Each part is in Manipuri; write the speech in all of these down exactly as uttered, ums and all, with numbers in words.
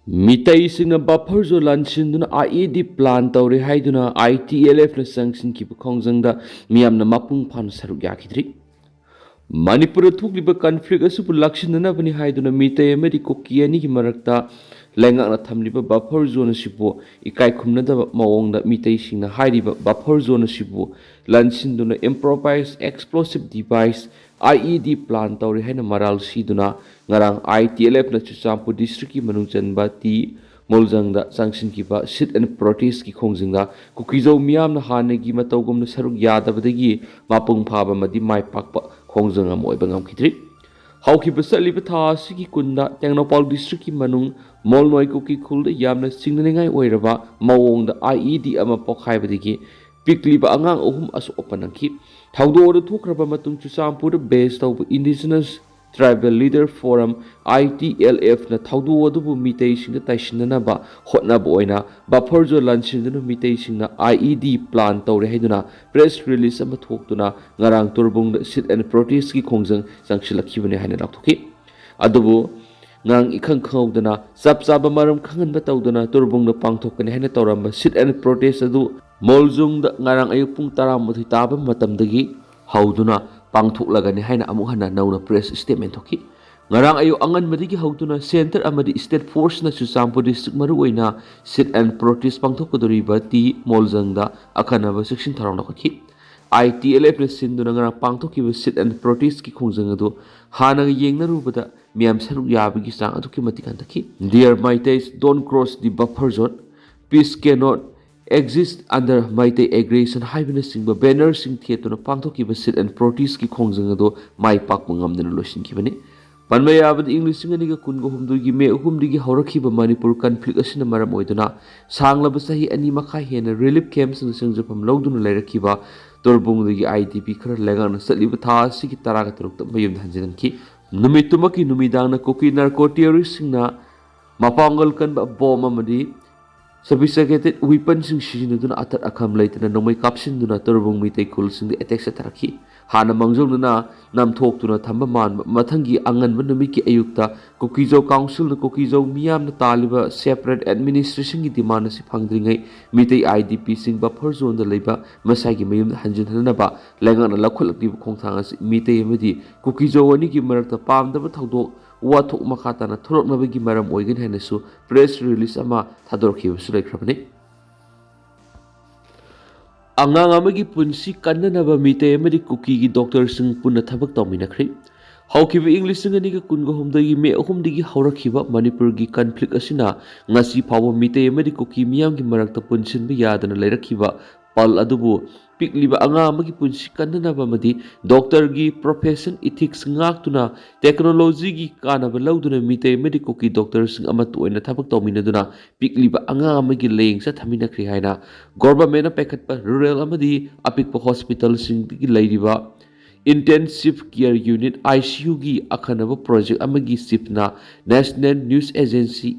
ꯃꯤꯇꯩꯁꯤꯡꯅ ꯕꯐꯔ ꯖꯣꯟ ꯂꯥꯟꯁꯤꯟꯗꯨꯅ ꯑꯥꯏ ꯏ ꯗꯤ ꯄ꯭ꯂꯥꯟ ꯇꯧꯔꯦ ꯍꯥꯏꯗꯨꯅ ꯑꯥꯏ ꯇꯤ ꯑꯦꯜ ꯑꯦꯐꯅ ꯆꯪꯁꯤꯟꯈꯤꯕ ꯈꯣꯡꯖꯪꯗ ꯃꯤꯌꯥꯝꯅ ꯃꯄꯨꯡ ꯐꯥꯅ ꯁꯔꯨꯛ ꯌꯥꯈꯤꯗ꯭ꯔꯤ꯫ ꯃꯅꯤꯄꯨꯔꯗ ꯊꯣꯛꯂꯤꯕ ꯀꯟꯐ꯭ꯂꯤꯛ ꯑꯁꯤꯕꯨ ꯂꯥꯛꯁꯤꯟꯅꯅꯕꯅꯤ ꯍꯥꯏꯗꯨꯅ ꯃꯤꯇꯩ ꯑꯃꯗꯤ ꯀꯨꯀꯤ ꯑꯅꯤꯒꯤ ꯃꯔꯛꯇ ꯂꯩꯉꯥꯛꯅ ꯊꯝꯂꯤꯕ ꯕꯐꯔ ꯖꯣꯟ ꯑꯁꯤꯕꯨ ꯏꯀꯥꯏ ꯈꯨꯝꯅꯗꯕ ꯃꯑꯣꯡꯗ ꯃꯤꯇꯩꯁꯤꯡꯅ ꯍꯥꯏꯔꯤꯕ ꯕꯐꯔ ꯖꯣꯟ ꯑꯁꯤꯕꯨ ꯂꯥꯟꯁꯤꯟꯗꯨꯅ ꯏꯝꯄ꯭ꯔꯣꯚꯥꯏꯁ ꯑꯦꯛꯁꯄ꯭ꯂꯣꯁꯤꯞ ꯗꯤꯚꯥꯏꯁ ꯑꯥꯏ ꯏ ꯗꯤ ꯄ꯭ꯂꯥꯟ ꯇꯧꯔꯦ ꯍꯥꯏꯅ ꯃꯔꯥꯜ ꯁꯤꯗꯨꯅ ꯉꯔꯥꯡ ꯑꯥꯏ ꯇꯤ ꯑꯦꯜ ꯑꯦꯐꯅ ꯆꯨꯔꯆꯥꯟꯄꯨꯔ ꯗꯤꯁꯇ꯭ꯔꯤꯛꯀꯤ ꯃꯅꯨꯡ ꯆꯟꯕ ꯇꯤ ꯃꯣꯜꯖꯪꯗ ꯆꯪꯁꯤꯟꯈꯤꯕ ꯁꯤꯠ ꯑꯦꯟ ꯄ꯭ꯔꯣꯇꯦꯁꯀꯤ ꯈꯣꯡꯖꯪꯗ ꯀꯨꯀꯤꯖꯧ ꯃꯤꯌꯥꯝꯅ ꯍꯥꯟꯅꯒꯤ ꯃꯇꯧꯒꯨꯝꯅ ꯁꯔꯨꯛ ꯌꯥꯗꯕꯗꯒꯤ ꯃꯄꯨꯡ ꯐꯥꯕ ꯑꯃꯗꯤ ꯃꯥꯏ ꯄꯥꯛꯄ ꯈꯣꯡꯖꯪ ꯑꯃ ꯑꯣꯏꯕ ꯉꯝꯈꯤꯗ꯭ꯔꯤ꯫ ꯍꯧꯈꯤꯕ ꯆꯠꯂꯤꯕ ꯊꯥ ꯑꯁꯤꯒꯤ ꯀꯨꯟꯗ ꯇꯦꯡꯅꯧꯄꯥꯜ ꯗꯤꯁꯇ꯭ꯔꯤꯛꯀꯤ ꯃꯅꯨꯡ ꯃꯣꯜꯅꯣꯏ ꯀꯨꯀꯤ ꯈꯨꯜꯗ ꯌꯥꯝꯅ ꯆꯤꯡꯅꯅꯤꯡꯉꯥꯏ ꯑꯣꯏꯔꯕ ꯃꯑꯣꯡꯗ ꯑꯥꯏ ꯏ ꯗꯤ ꯑꯃ ꯄꯣꯈꯥꯏꯕꯗꯒꯤ ꯄꯤꯛꯂꯤꯕ ꯑꯉꯥꯡ ꯑꯍꯨꯝ ꯑꯁꯣꯛ ꯑꯄꯟ ꯅꯪꯈꯤ꯫ ꯊꯧꯗꯣꯛ ꯑꯗꯨ ꯊꯣꯛꯈ꯭ꯔꯕ ꯃꯇꯨꯡ ꯆꯨꯔꯆꯥꯟꯄꯨꯔꯗ ꯕꯦꯁ ꯇꯧꯕ ꯏꯟꯗꯤꯖꯤꯅꯁ ꯇ꯭ꯔꯥꯏꯕꯦꯜ ꯂꯤꯗꯔ ꯐꯣꯔꯝ, ꯑꯥꯏ ꯇꯤ ꯑꯦꯜ ꯑꯦꯐꯅ ꯊꯧꯗꯣꯛ ꯑꯗꯨꯕꯨ ꯃꯤꯇꯩꯁꯤꯡꯗ ꯇꯥꯏꯁꯤꯟꯅꯅꯕ ꯍꯣꯠꯅꯕ ꯑꯣꯏꯅ ꯕꯐꯔ ꯖꯣꯟ ꯂꯥꯟꯁꯤꯟꯗꯨꯅ ꯃꯤꯇꯩꯁꯤꯡꯅ ꯑꯥꯏ ꯏ ꯗꯤ ꯄ꯭ꯂꯥꯟ ꯇꯧꯔꯦ ꯍꯥꯏꯗꯨꯅ ꯄ꯭ꯔꯦꯁ ꯔꯤꯂꯤꯁ ꯑꯃ ꯊꯣꯛꯇꯨꯅ ꯉꯔꯥꯡ ꯇꯣꯔꯕꯨꯡꯗ ꯁꯤꯠ ꯑꯦꯟ ꯄ꯭ꯔꯣꯇꯦꯁꯀꯤ ꯈꯣꯡꯖꯪ ꯆꯪꯁꯤꯜꯂꯛꯈꯤꯕꯅꯤ ꯍꯥꯏꯅ ꯂꯥꯎꯊꯣꯛꯈꯤ꯫ ꯑꯗꯨꯕꯨ ꯉꯔꯥꯡ ꯏꯈꯪ ꯈꯪꯍꯧꯗꯅ ꯆꯞ ꯆꯥꯕ ꯃꯔꯝ ꯈꯪꯍꯟꯕ ꯇꯧꯗꯅ ꯇꯣꯔꯕꯨꯡꯗ ꯄꯥꯡꯊꯣꯛꯀꯅꯤ ꯍꯥꯏꯅ ꯇꯧꯔꯝꯕ ꯁꯤꯠ ꯑꯦꯟ ꯄ꯭ꯔꯣꯇꯦꯁ ꯑꯗꯨ ꯃꯣꯜꯖꯨꯡꯗ ꯉꯔꯥꯡ ꯑꯌꯨꯛ ꯄꯨꯡ ꯇꯔꯥꯃꯥꯊꯣꯏ ꯇꯥꯕ ꯃꯇꯝꯗꯒꯤ ꯍꯧꯗꯨꯅ ꯄꯥꯡꯊꯣꯛꯂꯒꯅꯤ ꯍꯥꯏꯅ ꯑꯃꯨꯛ ꯍꯟꯅ ꯅꯧꯅ ꯄ꯭ꯔꯦꯁ ꯁ꯭ꯇꯦꯠꯃꯦꯟ ꯊꯣꯛꯈꯤ꯫ ꯉꯔꯥꯡ ꯑꯌꯨꯛ ꯑꯉꯟꯕꯗꯒꯤ ꯍꯧꯗꯨꯅ ꯁꯦꯟꯇꯔ ꯑꯃꯗꯤ ꯁ꯭ꯇꯦꯠ ꯐꯣꯔꯁꯅ ꯆꯨꯔꯆꯥꯟꯄꯨꯔ ꯗꯤꯁꯇ꯭ꯔꯤꯛ ꯃꯔꯨꯑꯣꯏꯅ ꯁꯤꯠ ꯑꯦꯟ ꯄ꯭ꯔꯣꯇꯦꯁ ꯄꯥꯡꯊꯣꯛꯀꯗꯧꯔꯤꯕ ꯇꯤ ꯃꯣꯜꯖꯪꯗ ꯑꯈꯟꯅꯕ ꯆꯦꯛꯁꯤꯟ ꯊꯧꯔꯥꯡ ꯂꯧꯈꯠꯈꯤ꯫ ꯑꯥꯏ ꯇꯤ ꯑꯦꯜ ꯑꯦꯐꯅ ꯁꯤꯟꯗꯨꯅ ꯉꯔꯥꯡ ꯄꯥꯡꯊꯣꯛꯈꯤꯕ ꯁꯤꯠ ꯑꯦꯟ ꯄ꯭ꯔꯣꯇꯦꯁꯀꯤ ꯈꯣꯡꯖꯪ ꯑꯗꯨ ꯍꯥꯟꯅꯒ ꯌꯦꯡꯅꯔꯨꯕꯗ ꯃꯤꯌꯥꯝ ꯁꯔꯨꯛ ꯌꯥꯕꯒꯤ ꯆꯥꯡ ꯑꯗꯨꯛꯀꯤ ꯃꯇꯤꯛ ꯍꯟꯊꯈꯤ꯫ Dear Meiteis, don't cross the buffer zone. Peace cannot exist under Meitei aggression ꯍꯥꯏꯕꯅꯆꯤꯡꯕ ꯕꯦꯅꯔꯁꯤꯡ ꯊꯦꯠꯇꯨꯅ ꯄꯥꯡꯊꯣꯛꯈꯤꯕ ꯁꯤꯠ ꯑꯦꯟ ꯄ꯭ꯔꯣꯇꯦꯁꯀꯤ ꯈꯣꯡꯖꯪ ꯑꯗꯨ ꯃꯥꯏ ꯄꯥꯛꯄ ꯉꯝꯗꯅ ꯂꯣꯏꯁꯤꯟꯈꯤꯕꯅꯤ꯫ ꯄꯟꯕ ꯌꯥꯕꯗ, ꯏꯪ ꯂꯤꯁꯤꯡ ꯑꯅꯤꯒ ꯀꯨꯟꯒ ꯍꯨꯝꯗꯣꯏꯒꯤ ꯃꯦ ꯑꯍꯨꯝꯗꯒꯤ ꯍꯧꯔꯛꯈꯤꯕ ꯃꯅꯤꯄꯨꯔ ꯀꯟꯐ꯭ꯂꯤꯛ ꯑꯁꯤꯅ ꯃꯔꯝ ꯑꯣꯏꯗꯨꯅ ꯁꯥꯡꯂꯕ ꯆꯍꯤ ꯑꯅꯤ ꯃꯈꯥꯏ ꯍꯦꯟꯅ ꯔꯤꯂꯤꯐ ꯀꯦꯝꯞꯁꯤꯡꯗ ꯆꯪꯖꯐꯝ ꯂꯧꯗꯨꯅ ꯂꯩꯔꯛꯈꯤꯕ ꯇꯣꯔꯕꯨꯡꯗꯒꯤ ꯑꯥꯏ ꯗꯤ ꯄꯤ ꯈꯔ ꯂꯩꯉꯥꯛꯅ ꯆꯠꯂꯤꯕ ꯊꯥ ꯑꯁꯤꯒꯤ ꯇꯔꯥꯒ ꯇꯔꯨꯛꯇ ꯃꯌꯨꯝꯗ ꯍꯟꯖꯤꯟꯈꯤ꯫ ꯅꯨꯃꯤꯠꯇꯨꯃꯛꯀꯤ ꯅꯨꯃꯤꯗꯥꯡꯗ ꯀꯨꯀꯤ ꯅꯥꯔꯀꯣ ꯇꯦꯔꯣꯔꯤꯁꯁꯤꯡꯅ ꯃꯄꯥꯡꯒꯜ ꯀꯟꯕ ꯕꯣꯝ ꯑꯃꯗꯤ ꯁꯣꯐꯤꯁꯇꯤꯀꯦꯇꯦꯗ ꯋꯤꯄꯟꯁꯤꯡ ꯁꯤꯖꯤꯟꯅꯗꯨꯅ ꯑꯇꯠ ꯑꯈꯝ ꯂꯩꯇꯅ ꯅꯣꯡꯃꯩ ꯀꯥꯞꯁꯤꯟꯗꯨꯅ ꯇꯣꯔꯕꯨꯡ ꯃꯤꯇꯩ ꯈꯨꯜꯁꯤꯡꯗ ꯑꯦꯇꯦꯛ ꯆꯠꯊꯔꯛꯈꯤ꯫ ꯍꯥꯟꯅ ꯃꯥꯡꯖꯧꯅꯅ ꯅꯝꯊꯣꯛꯇꯨꯅ ꯊꯝꯕ ꯃꯥꯟꯕ ꯃꯊꯪꯒꯤ ꯑꯉꯟꯕ ꯅꯨꯃꯤꯠꯀꯤ ꯑꯌꯨꯛꯇ ꯀꯨꯀꯤꯖꯧ ꯀꯥꯎꯟꯁꯤꯜꯅ ꯀꯨꯀꯤꯖꯧ ꯃꯤꯌꯥꯝꯅ ꯇꯥꯜꯂꯤꯕ separate administrationꯒꯤ demand ꯑꯁꯤ ꯐꯪꯗ꯭ꯔꯤꯉꯩ ꯃꯤꯇꯩ IDPꯁꯤꯡ buffer zoneꯗ ꯂꯩꯕ ꯃꯁꯥꯒꯤ ꯃꯌꯨꯝꯗ ꯍꯟꯖꯤꯟꯍꯟꯅꯕ ꯂꯩꯉꯥꯛꯅ ꯂꯧꯈꯠꯂꯛꯂꯤꯕ ꯈꯣꯡꯊꯥꯡ ꯑꯁꯤ ꯃꯤꯇꯩ ꯑꯃꯗꯤ ꯀꯨꯀꯤꯖꯧ ꯑꯅꯤꯒꯤ ꯃꯔꯛꯇ ꯄꯥꯝꯗꯕ ꯊꯧꯗꯣꯛ ꯋꯥꯊꯣꯛ ꯃꯈꯥ ꯇꯥꯅ ꯊꯣꯛꯂꯛꯅꯕꯒꯤ ꯃꯔꯝ ꯑꯣꯏꯒꯅꯤ ꯍꯥꯏꯅꯁꯨ press release ꯑꯃ ꯊꯥꯗꯣꯔꯛꯈꯤꯕꯁꯨ ꯂꯩꯈ꯭ꯔꯕꯅꯤ꯫ ꯑꯉꯥꯡ ꯑꯃꯒꯤ ꯄꯨꯟꯁꯤ ꯀꯟꯅꯅꯕ ꯃꯤꯇꯩ ꯑꯃꯗꯤ ꯀꯨꯀꯤꯒꯤ doctorꯁꯤꯡ ꯄꯨꯟꯅ ꯊꯕꯛ ꯇꯧꯃꯤꯟꯅꯈ꯭ꯔꯤ꯫ ꯍꯧꯈꯤꯕ ꯏꯪ ꯂꯤꯁꯤꯡ ꯑꯅꯤꯒ ꯀꯨꯟꯒ ꯍꯨꯝꯗꯣꯏꯒꯤ ꯃꯦ ꯑꯍꯨꯝꯗꯒꯤ ꯍꯧꯔꯛꯈꯤꯕ ꯃꯅꯤꯄꯨꯔꯒꯤ conflict ꯑꯁꯤꯅ ꯉꯁꯤ ꯐꯥꯎꯕ ꯃꯤꯇꯩ ꯑꯃꯗꯤ ꯀꯨꯀꯤ ꯃꯤꯌꯥꯝꯒꯤ ꯃꯔꯛꯇ ꯄꯨꯟꯁꯤꯟꯕ ꯌꯥꯗꯅ ꯂꯩꯔꯛꯈꯤꯕ ꯄꯜ ꯑꯗꯨꯕꯨ ꯄꯤꯛꯂꯤꯕ ꯑꯉꯥꯡ ꯑꯃꯒꯤ ꯄꯨꯟꯁꯤ ꯀꯟꯅꯅꯕ ꯑꯃꯗꯤ doctorꯒꯤ profession ethics ꯉꯥꯛꯇꯨꯅ technologyꯒꯤ ꯀꯥꯟꯅꯕ ꯂꯧꯗꯨꯅ ꯃꯤꯇꯩ ꯑꯃꯗꯤ ꯀꯨꯀꯤ doctorꯁꯤꯡ ꯑꯃꯠꯇ ꯑꯣꯏꯅ ꯊꯕꯛ ꯇꯧꯃꯤꯟꯅꯗꯨꯅ ꯄꯤꯛꯂꯤꯕ ꯑꯉꯥꯡ ꯑꯃꯒꯤ ꯂꯥꯌꯦꯡ ꯆꯠꯊꯃꯤꯟꯅꯈ꯭ꯔꯤ ꯍꯥꯏꯅ governmentꯅ ꯄꯥꯏꯈꯠꯄ rural ꯑꯃꯗꯤ ꯑꯄꯤꯛꯄ hospitalꯁꯤꯡꯗꯒꯤ ꯂꯩꯔꯤꯕ Intensive Care Unit, ICUꯒꯤ ꯑꯈꯟꯅꯕ project ꯑꯃꯒꯤ chiefꯅ National News Agency,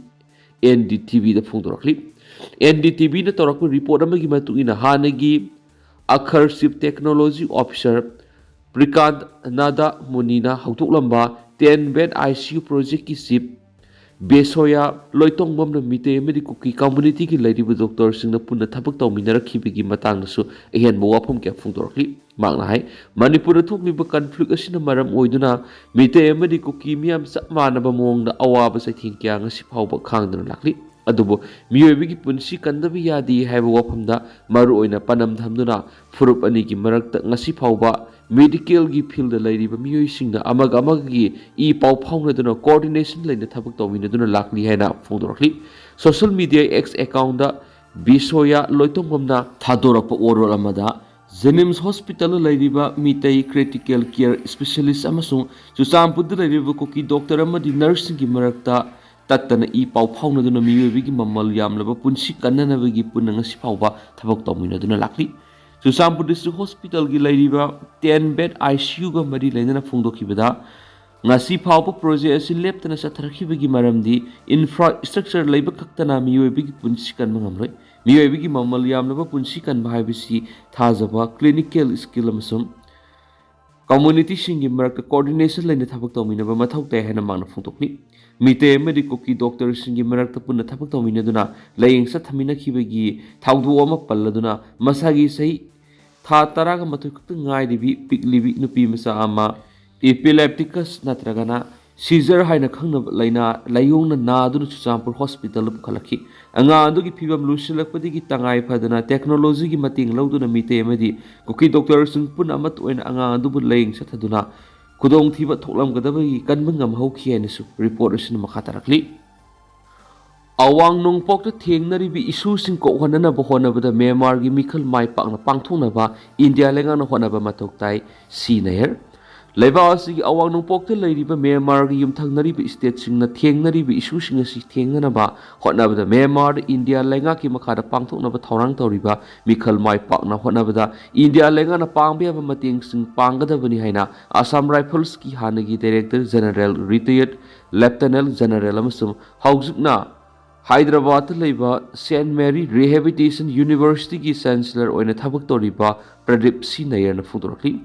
NDTVꯗ ꯐꯣꯡꯗꯣꯔꯛꯂꯤ꯫ NDTVꯅ ꯇꯧꯔꯛꯄ report ꯑꯃꯒꯤ ꯃꯇꯨꯡ ꯏꯟꯅ ꯍꯥꯟꯅꯒꯤ ꯑꯈꯔ Chief Technology Officer ꯄ꯭ꯔꯤꯀꯥꯟꯠ ꯅꯥꯗꯥ ꯃꯨꯅꯤꯅ ꯍꯧꯗꯣꯛꯂꯝꯕ ten bed ICU projectꯀꯤ chief ꯕꯦꯁꯣꯌꯥ ꯂꯣꯏꯇꯣꯡꯕꯝꯅ Meitei ꯑꯃꯗꯤ ꯀꯨꯀꯤ communityꯒꯤ ꯂꯩꯔꯤꯕ doctorꯁꯤꯡꯅ ꯄꯨꯟꯅ ꯊꯕꯛ ꯇꯧꯃꯤꯟꯅꯔꯛꯈꯤꯕꯒꯤ ꯃꯇꯥꯡꯗꯁꯨ ꯑꯍꯦꯟꯕ ꯋꯥꯐꯝ ꯀꯌꯥ ꯐꯣꯡꯗꯣꯔꯛꯂꯤ꯫ ꯃꯍꯥꯛꯅ ꯍꯥꯏ, ꯃꯅꯤꯄꯨꯔꯗ ꯊꯣꯛꯂꯤꯕ conflict ꯑꯁꯤꯅ ꯃꯔꯝ ꯑꯣꯏꯗꯨꯅ ꯃꯤꯇꯩ ꯑꯃꯗꯤ ꯀꯨꯀꯤ ꯃꯤꯌꯥꯝ ꯆꯞ ꯃꯥꯟꯅꯕ ꯃꯑꯣꯡꯗ ꯑꯋꯥꯕ ꯆꯩꯊꯦꯡ ꯀꯌꯥ ꯉꯁꯤ ꯐꯥꯎꯕ ꯈꯥꯡꯗꯨꯅ ꯂꯥꯛꯂꯤ꯫ ꯑꯗꯨꯕꯨ ꯃꯤꯑꯣꯏꯕꯒꯤ ꯄꯨꯟꯁꯤ ꯀꯟꯗꯕ ꯌꯥꯗꯦ ꯍꯥꯏꯕ ꯋꯥꯐꯝꯗ ꯃꯔꯨꯑꯣꯏꯅ ꯄꯥꯟꯗꯝ ꯊꯝꯗꯨꯅ ꯐꯨꯔꯨꯞ ꯑꯅꯤꯒꯤ ꯃꯔꯛꯇ ꯉꯁꯤ ꯐꯥꯎꯕ medicalꯒꯤ fieldꯗ ꯂꯩꯔꯤꯕ ꯃꯤꯑꯣꯏꯁꯤꯡꯅ ꯑꯃꯒ ꯑꯃꯒꯤ ꯏ ꯄꯥꯎ ꯐꯥꯎꯅꯗꯨꯅ coordination ꯂꯩꯅ ꯊꯕꯛ ꯇꯧꯃꯤꯟꯅꯗꯨꯅ ꯂꯥꯛꯂꯤ ꯍꯥꯏꯅ ꯐꯣꯡꯗꯣꯔꯛꯂꯤ꯫ Social media X accountꯗ ꯕꯤꯁꯣꯌꯥ ꯂꯣꯏꯇꯣꯡꯕꯝꯅ ꯊꯥꯗꯣꯔꯛꯄ ꯋꯥꯔꯣꯜ ꯑꯃꯗ, JNIMS hospitalꯗ ꯂꯩꯔꯤꯕ ꯃꯤꯇꯩ critical care specialist ꯑꯃꯁꯨꯡ ꯆꯨꯔꯆꯥꯟꯄꯨꯔꯗ ꯂꯩꯔꯤꯕ ꯀꯨꯀꯤ doctor ꯑꯃꯗꯤ nurseꯁꯤꯡꯒꯤ ꯃꯔꯛꯇ ꯇꯠꯇꯅ ꯏ ꯄꯥꯎ ꯐꯥꯎꯅꯗꯨꯅ ꯃꯤꯑꯣꯏꯕꯒꯤ ꯃꯃꯜ ꯌꯥꯝꯂꯕ ꯄꯨꯟꯁꯤ ꯀꯟꯅꯅꯕꯒꯤ ꯄꯨꯟꯅ ꯉꯁꯤ ꯐꯥꯎꯕ ꯊꯕꯛ ꯇꯧꯃꯤꯟꯅꯗꯨꯅ ꯂꯥꯛꯂꯤ꯫ ꯆꯨꯔꯆꯥꯟꯄꯨꯔ District Hospitalꯒꯤ ꯂꯩꯔꯤꯕ ten bed ICUꯒ ꯃꯔꯤ ꯂꯩꯅꯅ ꯐꯣꯡꯗꯣꯛꯈꯤꯕꯗ, ꯉꯁꯤ ꯐꯥꯎꯕ project ꯑꯁꯤ ꯂꯦꯞꯇꯅ ꯆꯠꯊꯔꯛꯈꯤꯕꯒꯤ ꯃꯔꯝꯗꯤ infrastructure ꯂꯩꯕ ꯈꯛꯇꯅ ꯃꯤꯑꯣꯏꯕꯒꯤ ꯄꯨꯟꯁꯤ ꯀꯟꯕ ꯉꯝꯂꯣꯏ꯫ ꯃꯤꯑꯣꯏꯕꯒꯤ ꯃꯃꯜ ꯌꯥꯝꯂꯕ ꯄꯨꯟꯁꯤ ꯀꯟꯕ ꯍꯥꯏꯕꯁꯤ ꯊꯥꯖꯕ, clinical skill ꯑꯃꯁꯨꯡ ꯀꯝꯃ꯭ꯌꯨꯅꯤꯇꯤꯁꯤꯡꯒꯤ ꯃꯔꯛꯇ ꯀꯣꯑꯣꯔꯗꯤꯅꯦꯁꯟ ꯂꯩꯅ ꯊꯕꯛ ꯇꯧꯃꯤꯟꯅꯕ ꯃꯊꯧ ꯇꯥꯏ ꯍꯥꯏꯅ ꯃꯍꯥꯛꯅ ꯐꯣꯡꯗꯣꯛꯂꯤ꯫ ꯃꯤꯇꯩ ꯑꯃꯗꯤ ꯀꯨꯀꯤ ꯗꯣꯛꯇꯔꯁꯤꯡꯒꯤ ꯃꯔꯛꯇ ꯄꯨꯟꯅ ꯊꯕꯛ ꯇꯧꯃꯤꯟꯅꯗꯨꯅ ꯂꯥꯏꯌꯦꯡ ꯆꯠꯊꯃꯤꯟꯅꯈꯤꯕꯒꯤ ꯊꯧꯗꯣꯛ ꯑꯃ ꯄꯜꯂꯗꯨꯅ, ꯃꯁꯥꯒꯤ ꯆꯍꯤ ꯊꯥ ꯇꯔꯥꯒ ꯃꯥꯊꯣꯏ ꯈꯛꯇ ꯉꯥꯏꯔꯤꯕꯤ ꯄꯤꯛꯂꯤꯕꯤ ꯅꯨꯄꯤ ꯃꯆꯥ ꯑꯃ epilepticus ꯅꯠꯇ꯭ꯔꯒꯅ seizure ꯍꯥꯏꯅ ꯈꯪꯅꯕ ꯂꯥꯏꯅꯥ ꯂꯥꯏꯑꯣꯡꯅ ꯅꯥꯗꯨꯅ ꯆꯨꯔꯆꯥꯟꯄꯨꯔ ꯍꯣꯁꯄꯤꯇꯥꯜꯗ ꯄꯨꯈꯠꯂꯛꯈꯤ꯫ ꯑꯉꯥꯡ ꯑꯗꯨꯒꯤ ꯐꯤꯕꯝ ꯂꯨꯁꯤꯜꯂꯛꯄꯗꯒꯤ ꯇꯉꯥꯏ ꯐꯗꯅ ꯇꯦꯛꯅꯣꯂꯣꯖꯤꯒꯤ ꯃꯇꯦꯡ ꯂꯧꯗꯨꯅ ꯃꯤꯇꯩ ꯑꯃꯗꯤ ꯀꯨꯀꯤ ꯗꯣꯛꯇꯔꯁꯤꯡ ꯄꯨꯟꯅ ꯑꯃꯠꯇ ꯑꯣꯏꯅ ꯑꯉꯥꯡ ꯑꯗꯨꯕꯨ ꯂꯥꯏꯌꯦꯡ ꯆꯠꯊꯗꯨꯅ ꯈꯨꯗꯣꯡꯊꯤꯕ ꯊꯣꯛꯂꯝꯒꯗꯕꯒꯤ ꯀꯟꯕ ꯉꯝꯍꯧꯈꯤ ꯍꯥꯏꯅꯁꯨ ꯔꯤꯄꯣꯔꯠ ꯑꯁꯤꯅ ꯃꯈꯥ ꯇꯥꯔꯛꯂꯤ꯫ ꯑꯋꯥꯡ ꯅꯣꯡꯄꯣꯛꯇ ꯊꯦꯡꯅꯔꯤꯕ ꯏꯁꯨꯁꯤꯡ ꯀꯣꯛꯍꯟꯅꯅꯕ ꯍꯣꯠꯅꯕꯗ ꯃ꯭ꯌꯥꯟꯃꯥꯔꯒꯤ ꯃꯤꯈꯜ ꯃꯥꯏ ꯄꯥꯛꯅ ꯄꯥꯡꯊꯣꯛꯅꯕ ꯏꯟꯗꯤꯌꯥ ꯂꯩꯉꯥꯛꯅ ꯍꯣꯠꯅꯕ ꯃꯊꯧ ꯇꯥꯏ, ꯁꯤ ꯅꯌꯔ꯫ ꯂꯩꯕꯥꯛ ꯑꯁꯤꯒꯤ ꯑꯋꯥꯡ ꯅꯣꯡꯄꯣꯛꯇ ꯂꯩꯔꯤꯕ ꯃ꯭ꯌꯥꯟꯃꯥꯔꯒ ꯌꯨꯝꯊꯪꯅꯔꯤꯕ ꯁ꯭ꯇꯦꯠꯁꯤꯡꯅ ꯊꯦꯡꯅꯔꯤꯕ ꯏꯁꯨꯁꯤꯡ ꯑꯁꯤ ꯊꯦꯡꯅꯅꯕ ꯍꯣꯠꯅꯕꯗ ꯃ꯭ꯌꯥꯟꯃꯥꯔꯗ ꯏꯟꯗꯤꯌꯥ ꯂꯩꯉꯥꯛꯀꯤ ꯃꯈꯥꯗ ꯄꯥꯡꯊꯣꯛꯅꯕ ꯊꯧꯔꯥꯡ ꯇꯧꯔꯤꯕ ꯃꯤꯈꯜ ꯃꯥꯏ ꯄꯥꯛꯅ ꯍꯣꯠꯅꯕꯗ ꯏꯟꯗꯤꯌꯥ ꯂꯩꯉꯥꯛꯅ ꯄꯥꯡꯕ ꯌꯥꯕ ꯃꯇꯦꯡꯁꯤꯡ ꯄꯥꯡꯒꯗꯕꯅꯤ ꯍꯥꯏꯅ ꯑꯁꯥꯝ ꯔꯥꯏꯐꯜꯁꯀꯤ ꯍꯥꯟꯅꯒꯤ ꯗꯥꯏꯔꯦꯛꯇꯔ ꯖꯦꯅꯔꯦꯜ, ꯔꯤꯇꯥꯌꯔꯗ ꯂꯦꯐꯇꯅꯦꯟ ꯖꯦꯅꯔꯦꯜ ꯑꯃꯁꯨꯡ ꯍꯧꯖꯤꯛꯅ ꯍꯥꯏꯗ꯭ꯔꯕꯥꯗꯇ ꯂꯩꯕ ꯁꯦꯟꯠ ꯃꯦꯔꯤ ꯔꯤꯍꯦꯕꯤꯂꯤꯇꯦꯁꯟ ꯌꯨꯅꯤꯚꯔꯁꯤꯇꯤꯒꯤ ꯆꯥꯟꯁꯦꯂꯔ ꯑꯣꯏꯅ ꯊꯕꯛ ꯇꯧꯔꯤꯕ ꯄ꯭ꯔꯗꯤꯞ ꯁꯤ ꯅꯌꯔꯅ ꯐꯣꯡꯗꯣꯔꯛꯂꯤ꯫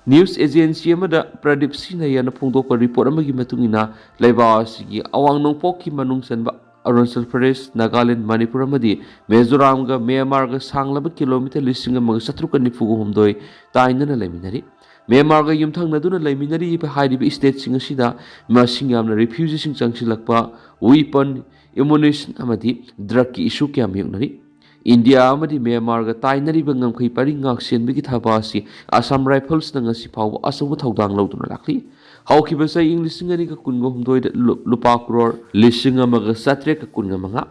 ꯅ꯭ꯌꯨꯁ ꯑꯦꯖꯦꯟꯁꯤ ꯑꯃꯗ ꯄ꯭ꯔꯗꯤꯞ ꯁꯤ ꯅꯌꯔꯅ ꯐꯣꯡꯗꯣꯛꯄ ꯔꯤꯄꯣꯔꯠ ꯑꯃꯒꯤ ꯃꯇꯨꯡ ꯏꯟꯅ, ꯂꯩꯕꯥꯛ ꯑꯁꯤꯒꯤ ꯑꯋꯥꯡ ꯅꯣꯡꯄꯣꯛꯀꯤ ꯃꯅꯨꯡ ꯆꯟꯕ ꯑꯔꯨꯅꯥꯆꯜ ꯄ꯭ꯔꯗꯦꯁ, ꯅꯥꯒꯥꯂꯦꯟ, ꯃꯅꯤꯄꯨꯔ ꯑꯃꯗꯤ ꯃꯤꯖꯣꯔꯥꯝꯒ ꯃ꯭ꯌꯥꯟꯃꯥꯔꯒ ꯁꯥꯡꯂꯕ ꯀꯤꯂꯣꯃꯤꯇꯔ ꯂꯤꯁꯤꯡ ꯑꯃꯒ ꯆꯥꯇ꯭ꯔꯨꯛꯀ ꯅꯤꯐꯨꯒ ꯍꯨꯝꯗꯣꯏ ꯇꯥꯏꯅꯅ ꯂꯩꯃꯤꯟꯅꯔꯤ꯫ ꯃ꯭ꯌꯥꯟꯃꯥꯔꯒ ꯌꯨꯝꯊꯪꯅꯗꯨꯅ ꯂꯩꯃꯤꯟꯅꯔꯤꯕ ꯍꯥꯏꯔꯤꯕ ꯁ꯭ꯇꯦꯠꯁꯤꯡ ꯑꯁꯤꯗ ꯃꯁꯤꯡ ꯌꯥꯝꯅ ꯔꯤꯐ꯭ꯌꯨꯖꯤꯁꯤꯡ ꯆꯪꯁꯤꯜꯂꯛꯄ, ꯋꯤꯄꯟ, ꯑꯦꯃꯨꯅꯤꯁꯟ ꯑꯃꯗꯤ ꯗ꯭ꯔꯒꯀꯤ ꯏꯁꯨ ꯀꯌꯥ ꯃꯥꯌꯣꯛꯅꯔꯤ꯫ ꯏꯟꯗꯤꯌꯥ ꯑꯃꯗꯤ ꯃ꯭ꯌꯥꯟꯃꯥꯔꯒ ꯇꯥꯏꯅꯔꯤꯕ ꯉꯝꯈꯩ ꯄꯔꯤꯡ ꯉꯥꯛꯁꯦꯟꯕꯒꯤ ꯊꯕꯛ ꯑꯁꯤ ꯑꯁꯥꯝ ꯔꯥꯏꯐꯜꯁꯅ ꯉꯁꯤ ꯐꯥꯎꯕ ꯑꯆꯧꯕ ꯊꯧꯗꯥꯡ ꯂꯧꯗꯨꯅ ꯂꯥꯛꯂꯤ꯫ ꯍꯧꯈꯤꯕ ꯆꯍꯤ ꯏꯪ ꯂꯤꯁꯤꯡ ꯑꯅꯤꯒ ꯀꯨꯟꯒ ꯍꯨꯝꯗꯣꯏꯗ ꯂꯨ-, ꯂꯨꯄꯥ ꯀ꯭ꯔꯣꯔ ꯂꯤꯁꯤꯡ ꯑꯃꯒ ꯆꯥꯇ꯭ꯔꯦꯠꯀ ꯀꯨꯟꯒ ꯃꯉꯥ,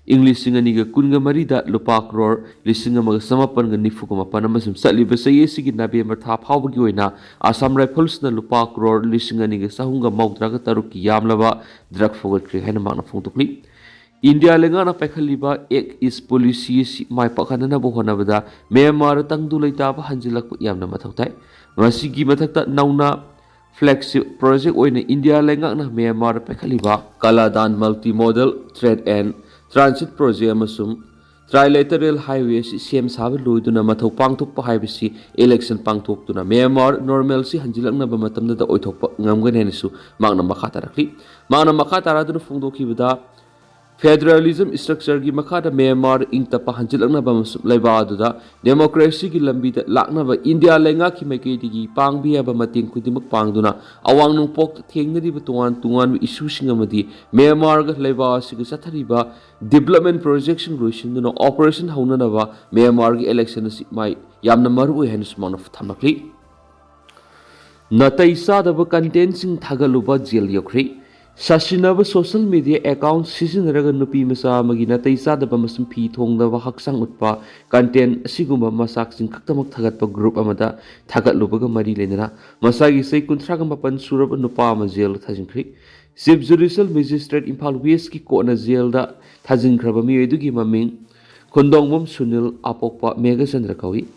ꯏꯪ ꯂꯤꯁꯤꯡ ꯑꯅꯤꯒ ꯀꯨꯟꯒ ꯃꯔꯤꯗ ꯂꯨꯄꯥ ꯀ꯭ꯔꯣꯔ ꯂꯤꯁꯤꯡ ꯑꯃꯒ ꯆꯃꯥꯄꯟꯒ ꯅꯤꯐꯨꯒ ꯃꯥꯄꯟ ꯑꯃꯁꯨꯡ ꯆꯠꯂꯤꯕ ꯆꯍꯤ ꯑꯁꯤꯒꯤ ꯅꯕꯦꯝꯕꯔ ꯊꯥ ꯐꯥꯎꯕꯒꯤ ꯑꯣꯏꯅ ꯑꯁꯥꯝ ꯔꯥꯏꯐꯜꯁꯅ ꯂꯨꯄꯥ ꯀ꯭ꯔꯣꯔ ꯂꯤꯁꯤꯡ ꯑꯅꯤꯒ ꯆꯍꯨꯝꯒ ꯃꯧꯗ꯭ꯔꯥꯒ ꯇꯔꯨꯛꯀꯤ ꯌꯥꯝꯂꯕ ꯗ꯭ꯔꯒ ꯐꯥꯒꯠꯈ꯭ꯔꯦ ꯍꯥꯏꯅ ꯃꯍꯥꯛꯅ ꯐꯣꯡꯗꯣꯛꯂꯤ꯫ ꯏꯟꯗꯤꯌꯥ ꯂꯩꯉꯥꯛꯅ ꯄꯥꯏꯈꯠꯂꯤꯕ ꯑꯦꯛ ꯏꯁ ꯄꯣꯂꯤꯁꯤ ꯑꯁꯤ ꯃꯥꯏ ꯄꯥꯛꯍꯟꯅꯅꯕ ꯍꯣꯠꯅꯕꯗ ꯃ꯭ꯌꯥꯟꯃꯥꯔꯗ ꯇꯪꯗꯨ ꯂꯩꯇꯥꯕ ꯍꯟꯖꯤꯜꯂꯛꯄ ꯌꯥꯝꯅ ꯃꯊꯧ ꯇꯥꯏ꯫ ꯃꯁꯤꯒꯤ ꯃꯊꯛꯇ ꯅꯧꯅ ꯐ꯭ꯂꯦꯒꯁꯤꯞ ꯄ꯭ꯔꯣꯖꯦꯛ ꯑꯣꯏꯅ ꯏꯟꯗꯤꯌꯥ ꯂꯩꯉꯥꯛꯅ ꯃ꯭ꯌꯥꯟꯃꯥꯔꯗ ꯄꯥꯏꯈꯠꯂꯤꯕ Kaladan multi modal trade and transit project ꯑꯃꯁꯨꯡ Trilateral Highway ꯑꯁꯤ ꯁꯦꯝ ꯁꯥꯕ ꯂꯣꯏꯗꯨꯅ ꯃꯊꯧ ꯄꯥꯡꯊꯣꯛꯄ ꯍꯥꯏꯕꯁꯤ election ꯄꯥꯡꯊꯣꯛꯇꯨꯅ Myanmar normalcy ꯍꯟꯖꯤꯜꯂꯛꯅꯕ ꯃꯇꯝꯗꯗ ꯑꯣꯏꯊꯣꯛꯄ ꯉꯝꯒꯅꯤ ꯍꯥꯏꯅꯁꯨ ꯃꯍꯥꯛꯅ ꯃꯈꯥ ꯇꯥꯔꯛꯂꯤ꯫ ꯃꯍꯥꯛꯅ ꯃꯈꯥ ꯇꯥꯔꯗꯨꯅ ꯐꯣꯡꯗꯣꯛꯈꯤꯕꯗ, federalism structureꯒꯤ ꯃꯈꯥꯗ Myanmar ꯏꯪ ꯇꯞꯄ ꯍꯟꯖꯤꯜꯂꯛꯅꯕ ꯑꯃꯁꯨꯡ ꯂꯩꯕꯥꯛ ꯑꯗꯨꯗ democracyꯒꯤ ꯂꯝꯕꯤꯗ ꯂꯥꯛꯅꯕ ꯏꯟꯗꯤꯌꯥ ꯂꯩꯉꯥꯛꯀꯤ ꯃꯥꯏꯀꯩꯗꯒꯤ ꯄꯥꯡꯕ ꯌꯥꯕ ꯃꯇꯦꯡ ꯈꯨꯗꯤꯡꯃꯛ ꯄꯥꯡꯗꯨꯅ ꯑꯋꯥꯡ ꯅꯣꯡꯄꯣꯛꯇ ꯊꯦꯡꯅꯔꯤꯕ ꯇꯣꯉꯥꯟ ꯇꯣꯉꯥꯟꯕ issueꯁꯤꯡ ꯑꯃꯗꯤ Myanmarꯒ ꯂꯩꯕꯥꯛ ꯑꯁꯤꯒ ꯆꯠꯊꯔꯤꯕ development projectꯁꯤꯡ ꯂꯣꯏꯁꯤꯟꯗꯨꯅ operation ꯍꯧꯅꯅꯕ Myanmarꯒꯤ election ꯑꯁꯤ ꯃꯥꯏ ꯌꯥꯝꯅ ꯃꯔꯨ ꯑꯣꯏ ꯍꯥꯏꯅꯁꯨ ꯃꯍꯥꯛꯅ ꯊꯝꯂꯛꯂꯤ꯫ ꯅꯥꯇꯩ ꯆꯥꯗꯕ contentꯁꯤꯡ ꯊꯥꯒꯠꯂꯨꯕ ꯖꯦꯜ ꯌꯧꯈ꯭ꯔꯦ꯫ ꯁꯥꯁꯤꯟꯅꯕ social media account ꯁꯤꯖꯤꯟꯅꯔꯒ ꯅꯨꯄꯤ ꯃꯆꯥ ꯑꯃꯒꯤ ꯅꯥꯇꯩ ꯆꯥꯗꯕ ꯑꯃꯁꯨꯡ ꯐꯤ ꯊꯣꯡꯗꯕ ꯍꯛꯆꯥꯡ ꯎꯠꯄ content ꯑꯁꯤꯒꯨꯝꯕ ꯃꯆꯥꯛꯁꯤꯡ ꯈꯛꯇꯃꯛ ꯊꯥꯒꯠꯄ group ꯑꯃꯗ ꯊꯥꯒꯠꯂꯨꯕꯒ ꯃꯔꯤ ꯂꯩꯅꯅ ꯃꯁꯥꯒꯤ ꯆꯍꯤ ꯀꯨꯟꯊ꯭ꯔꯥꯒ ꯃꯥꯄꯟ ꯁꯨꯔꯕ ꯅꯨꯄꯥ ꯑꯃ ꯖꯦꯜꯗ ꯊꯥꯖꯤꯟꯈ꯭ꯔꯦ꯫ Chief Judicial Magistrate ꯏꯝꯐꯥꯜ Westꯀꯤ courtꯅ ꯖꯦꯜꯗ ꯊꯥꯖꯤꯟꯈ꯭ꯔꯕ ꯃꯤꯑꯣꯏ ꯑꯗꯨꯒꯤ ꯃꯃꯤꯡ ꯈꯨꯟꯗꯣꯡꯕꯝ ꯁꯨꯅꯤꯜ, ꯑꯄꯣꯛꯄ ꯃꯦꯘꯆꯟꯗ꯭ꯔ ꯀꯧꯏ꯫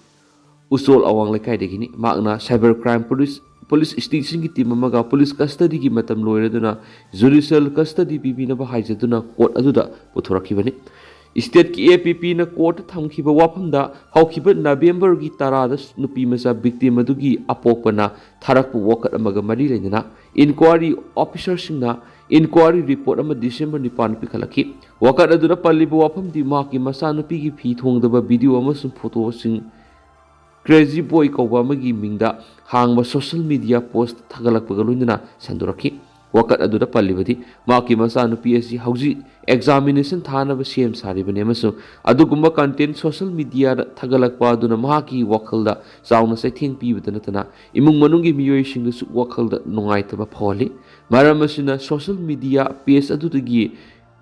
ꯎꯆꯣꯜ ꯑꯋꯥꯡ ꯂꯩꯀꯥꯏꯗꯒꯤꯅꯤ꯫ ꯃꯍꯥꯛꯅ cyber crime police, police stationꯒꯤ team ꯑꯃꯒ police custodyꯒꯤ ꯃꯇꯝ ꯂꯣꯏꯔꯗꯨꯅ judicial custody ꯄꯤꯕꯤꯅꯕ ꯍꯥꯏꯖꯗꯨꯅ court ꯑꯗꯨꯗ ꯄꯨꯊꯣꯔꯛꯈꯤꯕꯅꯤ꯫ Stateꯀꯤ APPꯅ courtꯇ ꯊꯝꯈꯤꯕ ꯋꯥꯐꯝꯗ, ꯍꯧꯈꯤꯕ Novemberꯒꯤ ꯇꯔꯥꯗ ꯅꯨꯄꯤ ꯃꯆꯥ victim ꯑꯗꯨꯒꯤ ꯑꯄꯣꯛꯄꯅ ꯊꯥꯔꯛꯄ ꯋꯥꯀꯠ ꯑꯃꯒ ꯃꯔꯤ ꯂꯩꯅꯅ inquiry officerꯁꯤꯡꯅ inquiry report ꯑꯃ December ꯅꯤꯄꯥꯟ ꯄꯤꯈꯠꯂꯛꯈꯤ꯫ ꯋꯥꯀꯠ ꯑꯗꯨꯗ ꯄꯜꯂꯤꯕ ꯋꯥꯐꯝꯗꯤ ꯃꯍꯥꯛꯀꯤ ꯃꯆꯥꯅꯨꯄꯤꯒꯤ ꯐꯤ ꯊꯣꯡꯗꯕ video ꯑꯃꯁꯨꯡ photoꯁꯤꯡ Crazy Boy ꯀꯧꯕ ꯑꯃꯒꯤ ꯃꯤꯡꯗ ꯍꯥꯡꯕ social media post ꯊꯥꯒꯠꯂꯛꯄꯒ ꯂꯣꯏꯅꯅ ꯁꯟꯗꯣꯔꯛꯈꯤ꯫ ꯋꯥꯀꯠ ꯑꯗꯨꯗ ꯄꯜꯂꯤꯕꯗꯤ ꯃꯍꯥꯛꯀꯤ ꯃꯆꯥꯅꯨꯄꯤ ꯑꯁꯤ ꯍꯧꯖꯤꯛ examination ꯊꯥꯅꯕ ꯁꯦꯝ ꯁꯥꯔꯤꯕꯅꯤ ꯑꯃꯁꯨꯡ ꯑꯗꯨꯒꯨꯝꯕ content social mediaꯗ ꯊꯥꯒꯠꯂꯛꯄ ꯑꯗꯨꯅ ꯃꯍꯥꯛꯀꯤ ꯋꯥꯈꯜꯗ ꯆꯥꯎꯅ ꯆꯩꯊꯦꯡ ꯄꯤꯕꯇ ꯅꯠꯇꯅ ꯏꯃꯨꯡ ꯃꯅꯨꯡꯒꯤ ꯃꯤꯑꯣꯏꯁꯤꯡꯗꯁꯨ ꯋꯥꯈꯜꯗ ꯅꯨꯡꯉꯥꯏꯇꯕ ꯐꯥꯎꯍꯜꯂꯤ꯫ ꯃꯔꯝ ꯑꯁꯤꯅ social media page ꯑꯗꯨꯗꯒꯤ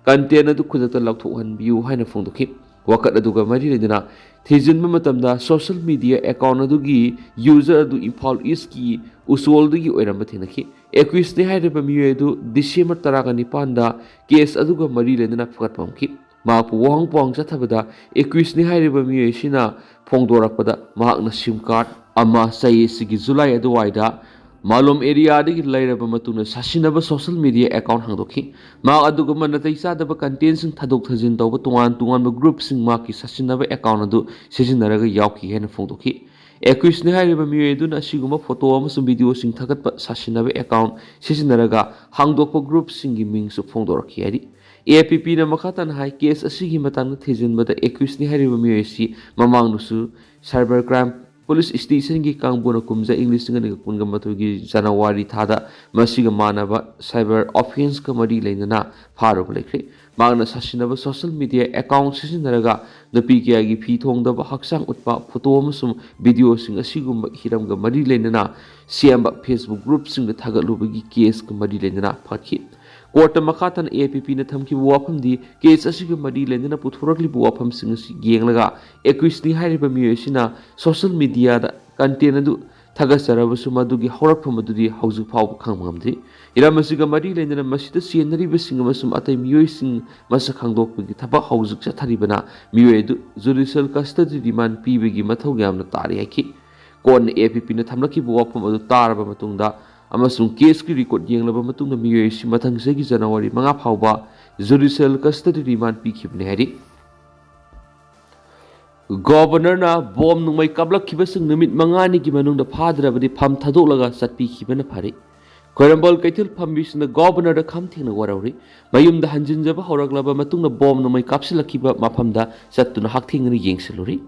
content ꯑꯗꯨ ꯈꯨꯗꯛꯇ ꯂꯧꯊꯣꯛꯍꯟꯕꯤꯌꯨ ꯍꯥꯏꯅ ꯐꯣꯡꯗꯣꯛꯈꯤ꯫ ꯋꯥꯀꯠ ꯑꯗꯨꯒ ꯃꯔꯤ ꯂꯩꯅꯅ ꯊꯤꯖꯤꯟꯕ ꯃꯇꯝꯗ social media account ꯑꯗꯨꯒꯤ user ꯑꯗꯨ ꯏꯝꯐꯥꯜ Eastꯀꯤ ꯎꯆꯣꯜꯗꯒꯤ ꯑꯣꯏꯔꯝꯕ ꯊꯦꯡꯅꯈꯤ꯫ Accusedꯅꯤ ꯍꯥꯏꯔꯤꯕ ꯃꯤꯑꯣꯏ ꯑꯗꯨ December ꯇꯔꯥꯒ ꯅꯤꯄꯥꯟꯗ case ꯑꯗꯨꯒ ꯃꯔꯤ ꯂꯩꯅꯅ ꯐꯒꯠꯄ ꯉꯝꯈꯤ꯫ ꯃꯍꯥꯛꯄꯨ ꯋꯥꯍꯪ ꯄꯥꯎꯍꯪ ꯆꯠꯊꯕꯗ, accusedꯅꯤ ꯍꯥꯏꯔꯤꯕ ꯃꯤꯑꯣꯏ ꯑꯁꯤꯅ ꯐꯣꯡꯗꯣꯔꯛꯄꯗ, ꯃꯍꯥꯛꯅ SIM card ꯑꯃ ꯆꯍꯤ ꯑꯁꯤꯒꯤ July ꯑꯗꯨꯋꯥꯏꯗ ꯃꯥꯂꯣꯝ ꯑꯦꯔꯤꯌꯥꯗꯒꯤ ꯂꯩꯔꯕ ꯃꯇꯨꯡꯗ ꯁꯥꯁꯤꯟꯅꯕ ꯁꯣꯁꯦꯜ ꯃꯤꯗꯤꯌꯥ ꯑꯦꯀꯥꯎꯟ ꯍꯥꯡꯗꯣꯛꯈꯤ꯫ ꯃꯍꯥꯛ ꯑꯗꯨꯒꯨꯝꯕ ꯅꯥꯇꯩ ꯆꯥꯗꯕ ꯀꯟꯇꯦꯟꯁꯤꯡ ꯊꯥꯗꯣꯛ ꯊꯥꯖꯤꯟ ꯇꯧꯕ ꯇꯣꯉꯥꯟ ꯇꯣꯉꯥꯟꯕ ꯒ꯭ꯔꯨꯞꯁꯤꯡ ꯃꯍꯥꯛꯀꯤ ꯁꯥꯁꯤꯟꯅꯕ ꯑꯦꯀꯥꯎꯟ ꯑꯗꯨ ꯁꯤꯖꯤꯟꯅꯔꯒ ꯌꯥꯎꯈꯤ ꯍꯥꯏꯅ ꯐꯣꯡꯗꯣꯛꯈꯤ꯫ ꯑꯦꯀ꯭ꯌꯨꯁꯅꯤ ꯍꯥꯏꯔꯤꯕ ꯃꯤꯑꯣꯏ ꯑꯗꯨꯅ ꯑꯁꯤꯒꯨꯝꯕ ꯐꯣꯇꯣ ꯑꯃꯁꯨꯡ ꯚꯤꯗꯤꯑꯣꯁꯤꯡ ꯊꯥꯒꯠꯄ ꯁꯥꯁꯤꯟꯅꯕ ꯑꯦꯀꯥꯎꯟ ꯁꯤꯖꯤꯟꯅꯔꯒ ꯍꯥꯡꯗꯣꯛꯄ ꯒ꯭ꯔꯨꯞꯁꯤꯡꯒꯤ ꯃꯤꯡꯁꯨ ꯐꯣꯡꯗꯣꯔꯛꯈꯤ ꯍꯥꯏꯔꯤ꯫ ꯑꯦ ꯄꯤ ꯄꯤꯅ ꯃꯈꯥ ꯇꯥꯅ ꯍꯥꯏ, ꯀꯦꯁ ꯑꯁꯤꯒꯤ ꯃꯇꯥꯡꯗ ꯊꯤꯖꯤꯟꯕꯗ ꯑꯦꯀ꯭ꯌꯨꯁꯅꯤ ꯍꯥꯏꯔꯤꯕ ꯃꯤꯑꯣꯏ ꯑꯁꯤ ꯃꯃꯥꯡꯗꯁꯨ ꯁꯥꯏꯕꯔ ꯀ꯭ꯔꯥꯏꯝ ꯄꯨꯂꯤꯁ ꯁ꯭ꯇꯦꯁꯟꯒꯤ ꯀꯥꯡꯕꯨꯅ ꯀꯨꯝꯖꯥ ꯏꯪ ꯂꯤꯁꯤꯡ ꯑꯅꯤꯒ ꯀꯨꯟꯒ ꯃꯥꯊꯣꯏꯒꯤ ꯖꯅꯋꯥꯔꯤ ꯊꯥꯗ ꯃꯁꯤꯒ ꯃꯥꯟꯅꯕ ꯁꯥꯏꯕꯔ ꯑꯣꯐꯦꯟꯁꯀ ꯃꯔꯤ ꯂꯩꯅꯅ ꯐꯥꯔꯨꯕ ꯂꯩꯈ꯭ꯔꯦ꯫ ꯃꯍꯥꯛꯅ ꯁꯥꯁꯤꯟꯅꯕ ꯁꯣꯁꯦꯜ ꯃꯤꯗꯤꯌꯥ ꯑꯦꯀꯥꯎꯟ ꯁꯤꯖꯤꯟꯅꯔꯒ ꯅꯨꯄꯤ ꯀꯌꯥꯒꯤ ꯐꯤ ꯊꯣꯡꯗꯕ, ꯍꯛꯆꯥꯡ ꯎꯠꯄ ꯐꯣꯇꯣ ꯑꯃꯁꯨꯡ ꯚꯤꯗꯤꯑꯣꯁꯤꯡ ꯑꯁꯤꯒꯨꯝꯕ ꯍꯤꯔꯝꯒ ꯃꯔꯤ ꯂꯩꯅꯅ ꯁꯦꯝꯕ ꯐꯦꯁꯕꯨꯛ ꯒ꯭ꯔꯨꯞꯁꯤꯡꯗ ꯊꯥꯒꯠꯂꯨꯕꯒꯤ ꯀꯦꯁꯀ ꯃꯔꯤ ꯂꯩꯅꯅ ꯐꯥꯈꯤ꯫ ꯀꯣꯔꯠꯇ ꯃꯈꯥ ꯇꯥꯅ ꯑꯦ ꯄꯤ ꯄꯤꯅ ꯊꯝꯈꯤꯕ ꯋꯥꯐꯝꯗꯤ, ꯀꯦꯁ ꯑꯁꯤꯒ ꯃꯔꯤ ꯂꯩꯅꯅ ꯄꯨꯊꯣꯔꯛꯂꯤꯕ ꯋꯥꯐꯝꯁꯤꯡ ꯑꯁꯤ ꯌꯦꯡꯂꯒ ꯑꯦꯀ꯭ꯌꯨꯁꯅꯤ ꯍꯥꯏꯔꯤꯕ ꯃꯤꯑꯣꯏ ꯑꯁꯤꯅ ꯁꯣꯁꯦꯜ ꯃꯤꯗꯤꯌꯥꯗ ꯀꯟꯇꯦꯟ ꯑꯗꯨ ꯊꯥꯒꯠꯆꯔꯕꯁꯨ ꯃꯗꯨꯒꯤ ꯍꯧꯔꯛꯐꯝ ꯑꯗꯨꯗꯤ ꯍꯧꯖꯤꯛ ꯐꯥꯎꯕ ꯈꯪꯕ ꯉꯝꯗ꯭ꯔꯤ꯫ ꯍꯤꯔꯝ ꯑꯁꯤꯒ ꯃꯔꯤ ꯂꯩꯅꯅ ꯃꯁꯤꯗ ꯆꯦꯟꯅꯔꯤꯕꯁꯤꯡ ꯑꯃꯁꯨꯡ ꯑꯇꯩ ꯃꯤꯑꯣꯏꯁꯤꯡ ꯃꯁꯛ ꯈꯪꯗꯣꯛꯄꯒꯤ ꯊꯕꯛ ꯍꯧꯖꯤꯛ ꯆꯠꯊꯔꯤꯕꯅ ꯃꯤꯑꯣꯏ ꯑꯗꯨ ꯖꯨꯗꯤꯁꯤꯌꯦꯜ ꯀꯁꯇꯗꯤ ꯔꯤꯃꯥꯟ ꯄꯤꯕꯒꯤ ꯃꯊꯧ ꯌꯥꯝꯅ ꯇꯥꯔꯤ ꯍꯥꯏꯈꯤ꯫ ꯀꯣꯔꯠꯅ ꯑꯦ ꯄꯤ ꯄꯤꯅ ꯊꯝꯂꯛꯈꯤꯕ ꯋꯥꯐꯝ ꯑꯗꯨ ꯇꯥꯔꯕ ꯃꯇꯨꯡꯗ ꯑꯃꯁꯨꯡ ꯀꯦꯁꯀꯤ ꯔꯦꯀꯣꯔꯗ ꯌꯦꯡꯂꯕ ꯃꯇꯨꯡꯗ ꯃꯤꯑꯣꯏ ꯑꯁꯤ ꯃꯊꯪ ꯆꯍꯤꯒꯤ ꯖꯅꯋꯥꯔꯤ ꯃꯉꯥ ꯐꯥꯎꯕ ꯖꯨꯗꯤꯁꯤꯌꯦꯜ ꯀꯁꯇꯗꯤ ꯔꯤꯃꯥꯟ ꯄꯤꯈꯤꯕꯅꯤ ꯍꯥꯏꯔꯤ꯫ ꯒꯣꯕꯔꯅꯔꯅ ꯕꯣꯝ ꯅꯣꯡꯃꯩ ꯀꯥꯞꯂꯛꯈꯤꯕꯁꯤꯡ ꯅꯨꯃꯤꯠ ꯃꯉꯥꯅꯤꯒꯤ ꯃꯅꯨꯡꯗ ꯐꯥꯗ꯭ꯔꯕꯗꯤ ꯐꯝ ꯊꯥꯗꯣꯛꯂꯒ ꯆꯠꯄꯤꯈꯤꯕꯅ ꯐꯔꯦ꯫ ꯈ꯭ꯋꯥꯏꯔꯝꯕꯟ ꯀꯩꯊꯦꯜ ꯐꯝꯕꯤꯁꯤꯡꯅ ꯒꯣꯕꯔꯅꯔꯗ ꯈꯝ ꯊꯦꯡꯅ ꯋꯥꯔꯧꯔꯤ꯫ ꯃꯌꯨꯝꯗ ꯍꯟꯖꯤꯟꯖꯕ ꯍꯧꯔꯛꯂꯕ ꯃꯇꯨꯡꯗ ꯕꯣꯝ ꯅꯣꯡꯃꯩ ꯀꯥꯞꯁꯤꯜꯂꯛꯈꯤꯕ ꯃꯐꯝꯗ ꯆꯠꯇꯨꯅ ꯍꯛꯊꯦꯡꯅꯅ ꯌꯦꯡꯁꯤꯜꯂꯨꯔꯤ꯫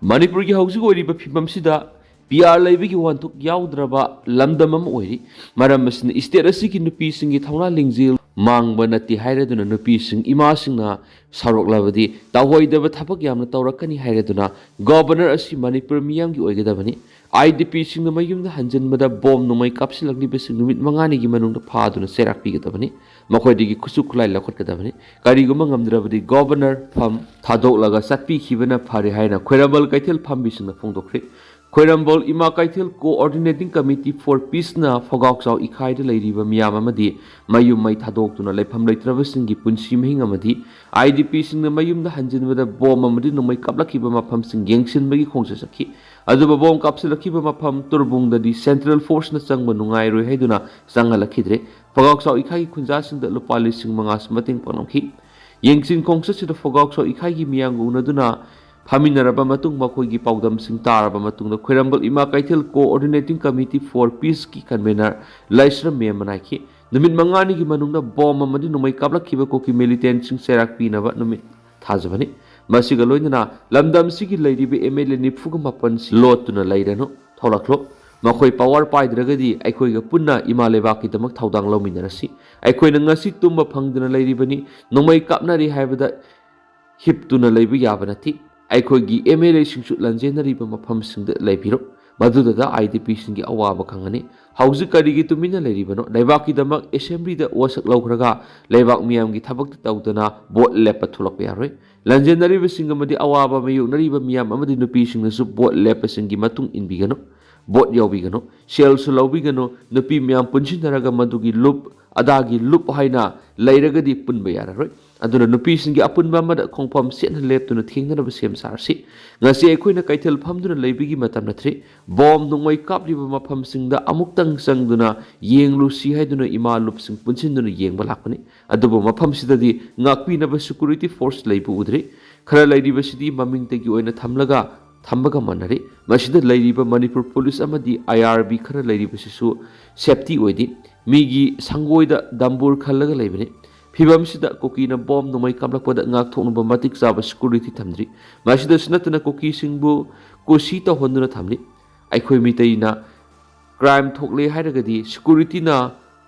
ꯃꯅꯤꯄꯨꯔꯒꯤ ꯍꯧꯖꯤꯛ ꯑꯣꯏꯔꯤꯕ ꯐꯤꯕꯝꯁꯤꯗ ꯄꯤ ꯑꯥꯔ ꯂꯩꯕꯒꯤ ꯋꯥꯍꯟꯊꯣꯛ ꯌꯥꯎꯗ꯭ꯔꯕ ꯂꯝꯗꯝ ꯑꯃ ꯑꯣꯏꯔꯤ꯫ ꯃꯔꯝ ꯑꯁꯤꯅ ꯁ꯭ꯇꯦꯠ ꯑꯁꯤꯒꯤ ꯅꯨꯄꯤꯁꯤꯡꯒꯤ ꯊꯧꯅꯥ ꯂꯤꯡꯖꯦꯜ ꯃꯥꯡꯕ ꯅꯠꯇꯦ ꯍꯥꯏꯔꯗꯨꯅ ꯅꯨꯄꯤꯁꯤꯡ ꯏꯃꯥꯁꯤꯡꯅ ꯁꯥꯎꯔꯛꯂꯕꯗꯤ ꯇꯧꯍꯩꯗꯕ ꯊꯕꯛ ꯌꯥꯝꯅ ꯇꯧꯔꯛꯀꯅꯤ ꯍꯥꯏꯔꯗꯨꯅ ꯒꯣꯕꯔꯅꯔ ꯑꯁꯤ ꯃꯅꯤꯄꯨꯔ ꯃꯤꯌꯥꯝꯒꯤ ꯑꯣꯏꯒꯗꯕꯅꯤ꯫ ꯑꯥꯏ ꯗꯤ ꯄꯤꯁꯤꯡꯅ ꯃꯌꯨꯝꯗ ꯍꯟꯖꯤꯟꯕꯗ ꯕꯣꯝ ꯅꯣꯡꯃꯩ ꯀꯥꯞꯁꯤꯜꯂꯛꯂꯤꯕꯁꯤꯡ ꯅꯨꯃꯤꯠ ꯃꯉꯥꯅꯤꯒꯤ ꯃꯅꯨꯡꯗ ꯐꯥꯗꯨꯅ ꯆꯩꯔꯥꯛ ꯄꯤꯒꯗꯕꯅꯤ꯫ ꯃꯈꯣꯏꯗꯒꯤ ꯈꯨꯠꯁꯨ ꯈꯨꯠꯂꯥꯏ ꯂꯧꯈꯠꯀꯗꯕꯅꯤ꯫ ꯀꯔꯤꯒꯨꯝꯕ ꯉꯝꯗ꯭ꯔꯕꯗꯤ ꯒꯣꯕꯔꯅꯔ ꯐꯝ ꯊꯥꯗꯣꯛꯂꯒ ꯆꯠꯄꯤꯈꯤꯕꯅ ꯐꯔꯦ ꯍꯥꯏꯅ ꯈ꯭ꯋꯥꯏꯔꯝꯕꯟ ꯀꯩꯊꯦꯜ ꯐꯝꯕꯤꯁꯤꯡꯅ ꯐꯣꯡꯗꯣꯛꯈ꯭ꯔꯦ꯫ ꯈꯣꯏꯔꯝꯕꯣꯜ ꯏꯃꯥ ꯀꯩꯊꯦꯜ Coordinating Committee for Peaceꯅ ꯐꯣꯒꯥꯎꯆꯥꯎ ꯏꯈꯥꯏꯗ ꯂꯩꯔꯤꯕ ꯃꯤꯌꯥꯝ ꯑꯃꯗꯤ ꯃꯌꯨꯝ ꯃꯩ ꯊꯥꯗꯣꯛꯇꯨꯅ ꯂꯩꯐꯝ ꯂꯩꯇ꯭ꯔꯕꯁꯤꯡꯒꯤ ꯄꯨꯟꯁꯤ ꯃꯍꯤꯡ ꯑꯃꯗꯤ IDPꯁꯤꯡꯅ ꯃꯌꯨꯝꯗ ꯍꯟꯖꯤꯟꯕꯗ ꯕꯣꯝ ꯑꯃꯗꯤ ꯅꯣꯡꯃꯩ ꯀꯥꯞꯂꯛꯈꯤꯕ ꯃꯐꯝꯁꯤꯡ ꯌꯦꯡꯁꯤꯟꯕꯒꯤ ꯈꯣꯡꯆꯠ ꯆꯠꯈꯤ꯫ ꯑꯗꯨꯕꯨ ꯕꯣꯝ ꯀꯥꯞꯁꯤꯜꯂꯛꯈꯤꯕ ꯃꯐꯝ ꯇꯨꯔꯕꯨꯡꯗꯗꯤ Central Forceꯅ ꯆꯪꯕ ꯅꯨꯡꯉꯥꯏꯔꯣꯏ ꯍꯥꯏꯗꯨꯅ ꯆꯪꯍꯜꯂꯛꯈꯤꯗ꯭ꯔꯦ꯫ ꯐꯣꯒꯥꯎꯆꯥꯎ ꯏꯈꯥꯏꯒꯤ ꯈꯨꯟꯖꯥꯁꯤꯡꯗ ꯂꯨꯄꯥ ꯂꯤꯁꯤꯡ ꯃꯉꯥꯁꯨ ꯃꯇꯦꯡ ꯄꯥꯡꯂꯝꯈꯤ꯫ ꯌꯦꯡꯁꯤꯟ ꯈꯣꯡꯆꯠꯁꯤꯗ ꯐꯣꯒꯥꯎꯆꯥꯎ ꯏꯈꯥꯏꯒꯤ ꯃꯤꯌꯥꯝꯒ ꯎꯅꯗꯨꯅ ꯐꯝꯃꯤꯟꯅꯔꯕ ꯃꯇꯨꯡ, ꯃꯈꯣꯏꯒꯤ ꯄꯥꯎꯗꯝꯁꯤꯡ ꯇꯥꯔꯕ ꯃꯇꯨꯡꯗ, ꯈꯣꯏꯔꯝꯕꯣꯜ ꯏꯃꯥ ꯀꯩꯊꯦꯜ Coordinating Committee for Peaceꯀꯤ convener ꯂꯥꯏꯁ꯭ꯔꯝ ꯃꯦꯝꯕꯅ ꯍꯥꯏꯈꯤ, ꯅꯨꯃꯤꯠ ꯃꯉꯥꯅꯤꯒꯤ ꯃꯅꯨꯡꯗ ꯕꯣꯝ ꯑꯃꯗꯤ ꯅꯣꯡꯃꯩ ꯀꯥꯞꯂꯛꯈꯤꯕ ꯀꯨꯀꯤ militantꯁꯤꯡ ꯆꯩꯔꯥꯛ ꯄꯤꯅꯕ ꯅꯨꯃꯤꯠ ꯊꯥꯖꯕꯅꯤ꯫ ꯃꯁꯤꯒ ꯂꯣꯏꯅꯅ ꯂꯝꯗꯝꯁꯤꯒꯤ ꯂꯩꯔꯤꯕ MLA ꯅꯤꯐꯨꯒ ꯃꯥꯄꯟꯁꯤ ꯂꯣꯠꯇꯨꯅ ꯂꯩꯔꯅꯨ, ꯊꯣꯛꯂꯛꯂꯣ꯫ ꯃꯈꯣꯏ power ꯄꯥꯏꯗ꯭ꯔꯒꯗꯤ ꯑꯩꯈꯣꯏꯒ ꯄꯨꯟꯅ ꯏꯃꯥ ꯂꯩꯕꯥꯛꯀꯤꯗꯃꯛ ꯊꯧꯗꯥꯡ ꯂꯧꯃꯤꯟꯅꯔꯁꯤ꯫ ꯑꯩꯈꯣꯏꯅ ꯉꯁꯤ ꯇꯨꯝꯕ ꯐꯪꯗꯅ ꯂꯩꯔꯤꯕꯅꯤ꯫ ꯅꯣꯡꯃꯩ ꯀꯥꯞꯅꯔꯤ ꯍꯥꯏꯕꯗ ꯍꯤꯞꯇꯨꯅ ꯂꯩꯕ ꯌꯥꯕ ꯅꯠꯇꯦ꯫ ꯑꯩꯈꯣꯏꯒꯤ MLAꯁꯤꯡꯁꯨ ꯂꯥꯟꯖꯦꯟꯅꯔꯤꯕ ꯃꯐꯝꯁꯤꯡꯗ ꯂꯩꯕꯤꯔꯣ꯫ ꯃꯗꯨꯗ IDPꯁꯤꯡꯒꯤ ꯑꯋꯥꯕ ꯈꯪꯒꯅꯤ꯫ ꯍꯧꯖꯤꯛ ꯀꯔꯤꯒꯤ ꯇꯨꯃꯤꯟꯅ ꯂꯩꯔꯤꯕꯅꯣ? ꯂꯩꯕꯥꯛꯀꯤꯗꯃꯛ Assemblyꯗ ꯋꯥꯁꯛ ꯂꯧꯈ꯭ꯔꯒ ꯂꯩꯕꯥꯛ ꯃꯤꯌꯥꯝꯒꯤ ꯊꯕꯛꯇ ꯇꯧꯗꯅ vote ꯂꯦꯞꯄ ꯊꯣꯛꯂꯛꯄ ꯌꯥꯔꯣꯏ꯫ ꯂꯥꯟꯖꯦꯟꯅꯔꯤꯕꯁꯤꯡ ꯑꯃꯗꯤ ꯑꯋꯥꯕ ꯃꯥꯌꯣꯛꯅꯔꯤꯕ ꯃꯤꯌꯥꯝ ꯑꯃꯗꯤ ꯅꯨꯄꯤꯁꯤꯡꯅꯁꯨ vote ꯂꯦꯞꯄꯁꯤꯡꯒꯤ ꯃꯇꯨꯡ ꯏꯟꯕꯤꯒꯅꯨ꯫ Vote ꯌꯥꯎꯕꯤꯒꯅꯨ꯫ ꯁꯦꯜꯁꯨ ꯂꯧꯕꯤꯒꯅꯨ꯫ ꯅꯨꯄꯤ ꯃꯌꯥꯝ ꯄꯨꯟꯁꯤꯟꯅꯔꯒ ꯃꯗꯨꯒꯤ ꯂꯨꯞ ꯑꯗꯥꯒꯤ ꯂꯨꯞ ꯍꯥꯏꯅ ꯂꯩꯔꯒꯗꯤ ꯄꯨꯟꯕ ꯌꯥꯔꯔꯣꯏ꯫ ꯑꯗꯨꯅ ꯅꯨꯄꯤꯁꯤꯡꯒꯤ ꯑꯄꯨꯟꯕ ꯑꯃꯗ ꯈꯣꯡꯐꯝ ꯆꯦꯠꯅ ꯂꯦꯞꯇꯨꯅ ꯊꯦꯡꯅꯅꯕ ꯁꯦꯝ ꯁꯥꯔꯁꯤ꯫ ꯉꯁꯤ ꯑꯩꯈꯣꯏꯅ ꯀꯩꯊꯦꯜ ꯐꯝꯗꯨꯅ ꯂꯩꯕꯒꯤ ꯃꯇꯝ ꯅꯠꯇ꯭ꯔꯤ꯫ ꯕꯣꯝ ꯅꯣꯡꯃꯩ ꯀꯥꯞꯂꯤꯕ ꯃꯐꯝꯁꯤꯡꯗ ꯑꯃꯨꯛꯇꯪ ꯆꯪꯗꯨꯅ ꯌꯦꯡꯂꯨꯁꯤ ꯍꯥꯏꯗꯨꯅ ꯏꯃꯥ ꯂꯨꯞꯁꯤꯡ ꯄꯨꯟꯁꯤꯟꯗꯨꯅ ꯌꯦꯡꯕ ꯂꯥꯛꯄꯅꯤ꯫ ꯑꯗꯨꯕꯨ ꯃꯐꯝꯁꯤꯗꯗꯤ ꯉꯥꯛꯄꯤꯅꯕ security force ꯂꯩꯕ ꯎꯗ꯭ꯔꯤ꯫ ꯈꯔ ꯂꯩꯔꯤꯕꯁꯤꯗꯤ ꯃꯃꯤꯡꯇꯒꯤ ꯑꯣꯏꯅ ꯊꯝꯂꯒ ꯊꯝꯕꯒ ꯃꯥꯟꯅꯔꯤ꯫ ꯃꯁꯤꯗ ꯂꯩꯔꯤꯕ ꯃꯅꯤꯄꯨꯔ ꯄꯨꯂꯤꯁ ꯑꯃꯗꯤ IRB ꯈꯔ ꯂꯩꯔꯤꯕꯁꯤꯁꯨ safety ꯑꯣꯏꯗꯦ꯫ ꯃꯤꯒꯤ ꯁꯪꯒꯣꯏꯗ ꯗꯝꯕꯨꯔ ꯈꯜꯂꯒ ꯂꯩꯕꯅꯤ꯫ ꯐꯤꯕꯝꯁꯤꯗ ꯀꯨꯀꯤꯅ ꯕꯣꯝ ꯅꯣꯡꯃꯩ ꯀꯥꯞꯂꯛꯄꯗ ꯉꯥꯛꯊꯣꯛꯅꯕ ꯃꯇꯤꯛ ꯆꯥꯕ security ꯊꯝꯗ꯭ꯔꯤ꯫ ꯃꯁꯤꯗꯁꯨ ꯅꯠꯇꯅ ꯀꯨꯀꯤꯁꯤꯡꯕꯨ ꯀꯨꯁꯤ ꯇꯧꯍꯟꯗꯨꯅ ꯊꯝꯂꯤ꯫ ꯑꯩꯈꯣꯏ ꯃꯤꯇꯩꯅ crime ꯊꯣꯛꯂꯦ ꯍꯥꯏꯔꯒꯗꯤ securityꯅ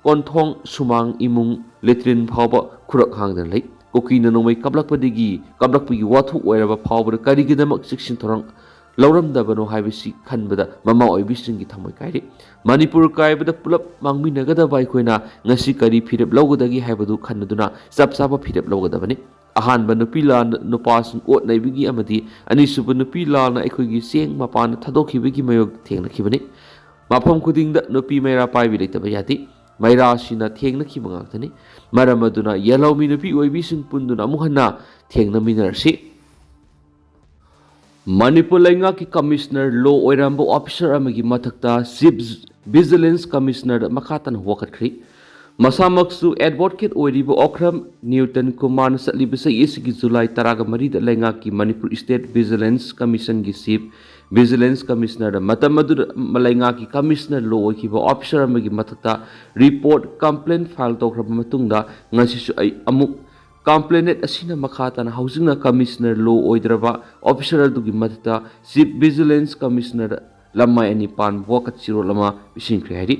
ꯀꯣꯟꯊꯣꯡ, ꯁꯨꯃꯥꯡ, ꯏꯃꯨꯡ, latrine ꯐꯥꯎꯕ ꯈꯨꯔꯛ ꯍꯥꯡꯗꯅ ꯂꯩ꯫ ꯀꯨꯀꯤꯅ ꯅꯣꯡꯃꯩ ꯀꯥꯞꯂꯛꯄꯗꯒꯤ, ꯀꯥꯞꯂꯛꯄꯒꯤ ꯋꯥꯊꯣꯛ ꯑꯣꯏꯔꯕ ꯐꯥꯎꯕꯗ ꯀꯔꯤꯒꯤꯗꯃꯛ ꯆꯦꯛꯁꯤꯟ ꯊꯧꯔꯥꯡ ꯂꯧꯔꯝꯗꯕꯅꯣ ꯍꯥꯏꯕꯁꯤ ꯈꯟꯕꯗ ꯃꯃꯥ ꯑꯣꯏꯕꯤꯁꯤꯡꯒꯤ ꯊꯃꯣꯏ ꯀꯥꯏꯔꯦ꯫ ꯃꯅꯤꯄꯨꯔ ꯀꯥꯏꯕꯗ ꯄꯨꯂꯞ ꯃꯥꯡꯃꯤꯟꯅꯒꯗꯕ ꯑꯩꯈꯣꯏꯅ ꯉꯁꯤ ꯀꯔꯤ ꯐꯤꯔꯦꯞ ꯂꯧꯒꯗꯒꯦ ꯍꯥꯏꯕꯗꯨ ꯈꯟꯅꯗꯨꯅ ꯆꯞ ꯆꯥꯕ ꯐꯤꯔꯦꯞ ꯂꯧꯒꯗꯕꯅꯤ꯫ ꯑꯍꯥꯟꯕ ꯅꯨꯄꯤ ꯂꯥꯜꯅ ꯅꯨꯄꯥꯁꯤꯡ ꯑꯣꯠ ꯅꯩꯕꯒꯤ ꯑꯃꯗꯤ ꯑꯅꯤꯁꯨꯕ ꯅꯨꯄꯤ ꯂꯥꯜꯅ ꯑꯩꯈꯣꯏꯒꯤ ꯆꯦꯡ ꯃꯄꯥꯟꯗ ꯊꯥꯗꯣꯛꯈꯤꯕꯒꯤ ꯃꯥꯌꯣꯛ ꯊꯦꯡꯅꯈꯤꯕꯅꯤ꯫ ꯃꯐꯝ ꯈꯨꯗꯤꯡꯗ ꯅꯨꯄꯤ ꯃꯩꯔꯥ ꯄꯥꯏꯕꯤ ꯂꯩꯇꯕ ꯌꯥꯗꯦ꯫ ꯃꯩꯔꯥꯁꯤꯅ ꯊꯦꯡꯅꯈꯤꯕ ꯉꯥꯛꯇꯅꯤ꯫ ꯃꯔꯝ ꯑꯗꯨꯅ ꯌꯦꯜꯍꯧꯃꯤ ꯅꯨꯄꯤ ꯑꯣꯏꯕꯤꯁꯤꯡ ꯄꯨꯟꯗꯨꯅ ꯑꯃꯨꯛ ꯍꯟꯅ ꯊꯦꯡꯅꯃꯤꯟꯅꯔꯁꯤ꯫ ꯃꯅꯤꯄꯨꯔ ꯂꯩꯉꯥꯛꯀꯤ ꯀꯃꯤꯁꯅꯔ ꯂꯣ ꯑꯣꯏꯔꯝꯕ ꯑꯣꯐꯤꯁꯥꯔ ꯑꯃꯒꯤ ꯃꯊꯛꯇ ꯆꯤꯐ ꯚꯤꯖꯤꯂꯦꯟꯁ ꯀꯃꯤꯁꯅꯔꯗ ꯃꯈꯥ ꯇꯥꯅ ꯋꯥꯀꯠꯈ꯭ꯔꯤ꯫ ꯃꯁꯥꯃꯛꯁꯨ ꯑꯦꯗꯚꯣꯀꯦꯠ ꯑꯣꯏꯔꯤꯕ ꯑꯣꯀ꯭ꯔꯝ ꯅ꯭ꯌꯨꯇꯟ ꯀꯨꯃꯥꯔꯅ ꯆꯠꯂꯤꯕ ꯆꯍꯤ ꯑꯁꯤꯒꯤ ꯖꯨꯂꯥꯏ ꯇꯔꯥꯒ ꯃꯔꯤꯗ ꯂꯩꯉꯥꯛꯀꯤ ꯃꯅꯤꯄꯨꯔ ꯁ꯭ꯇꯦꯠ ꯚꯤꯖꯤꯂꯦꯟꯁ ꯀꯃꯤꯁꯟꯒꯤ ꯆꯤꯐ ꯚꯤꯖꯤꯂꯦꯟꯁ ꯀꯃꯤꯁꯅꯔꯗ ꯃꯇꯝ ꯑꯗꯨꯗ ꯂꯩꯉꯥꯛꯀꯤ ꯀꯃꯤꯁꯅꯔ ꯂꯣ ꯑꯣꯏꯈꯤꯕ ꯑꯣꯐꯤꯁꯥꯔ ꯑꯃꯒꯤ ꯃꯊꯛꯇ ꯔꯤꯄꯣꯔꯠ ꯀꯝꯄ꯭ꯂꯦꯟ ꯐꯥꯏꯜ ꯇꯧꯈ꯭ꯔꯕ ꯃꯇꯨꯡꯗ ꯉꯁꯤꯁꯨ ꯑꯩ ꯑꯃꯨꯛ ꯀꯝꯄ꯭ꯂꯦꯅꯦꯟ ꯑꯁꯤꯅ ꯃꯈꯥ ꯇꯥꯅ ꯍꯧꯖꯤꯛꯅ ꯀꯃꯤꯁꯅꯔ ꯂꯣ ꯑꯣꯏꯗ꯭ꯔꯕ ꯑꯣꯐꯤꯁꯥꯔ ꯑꯗꯨꯒꯤ ꯃꯊꯛꯇ ꯆꯤꯐ ꯚꯤꯖꯤꯂꯦꯟꯁ ꯀꯃꯤꯁꯅꯔ ꯂꯃꯥꯏ ꯑꯅꯤ ꯄꯥꯟꯕ ꯋꯥꯀꯠ ꯆꯦꯔꯣꯜ ꯑꯃ ꯄꯤꯁꯤꯟꯈ꯭ꯔꯦ ꯍꯥꯏꯔꯤ꯫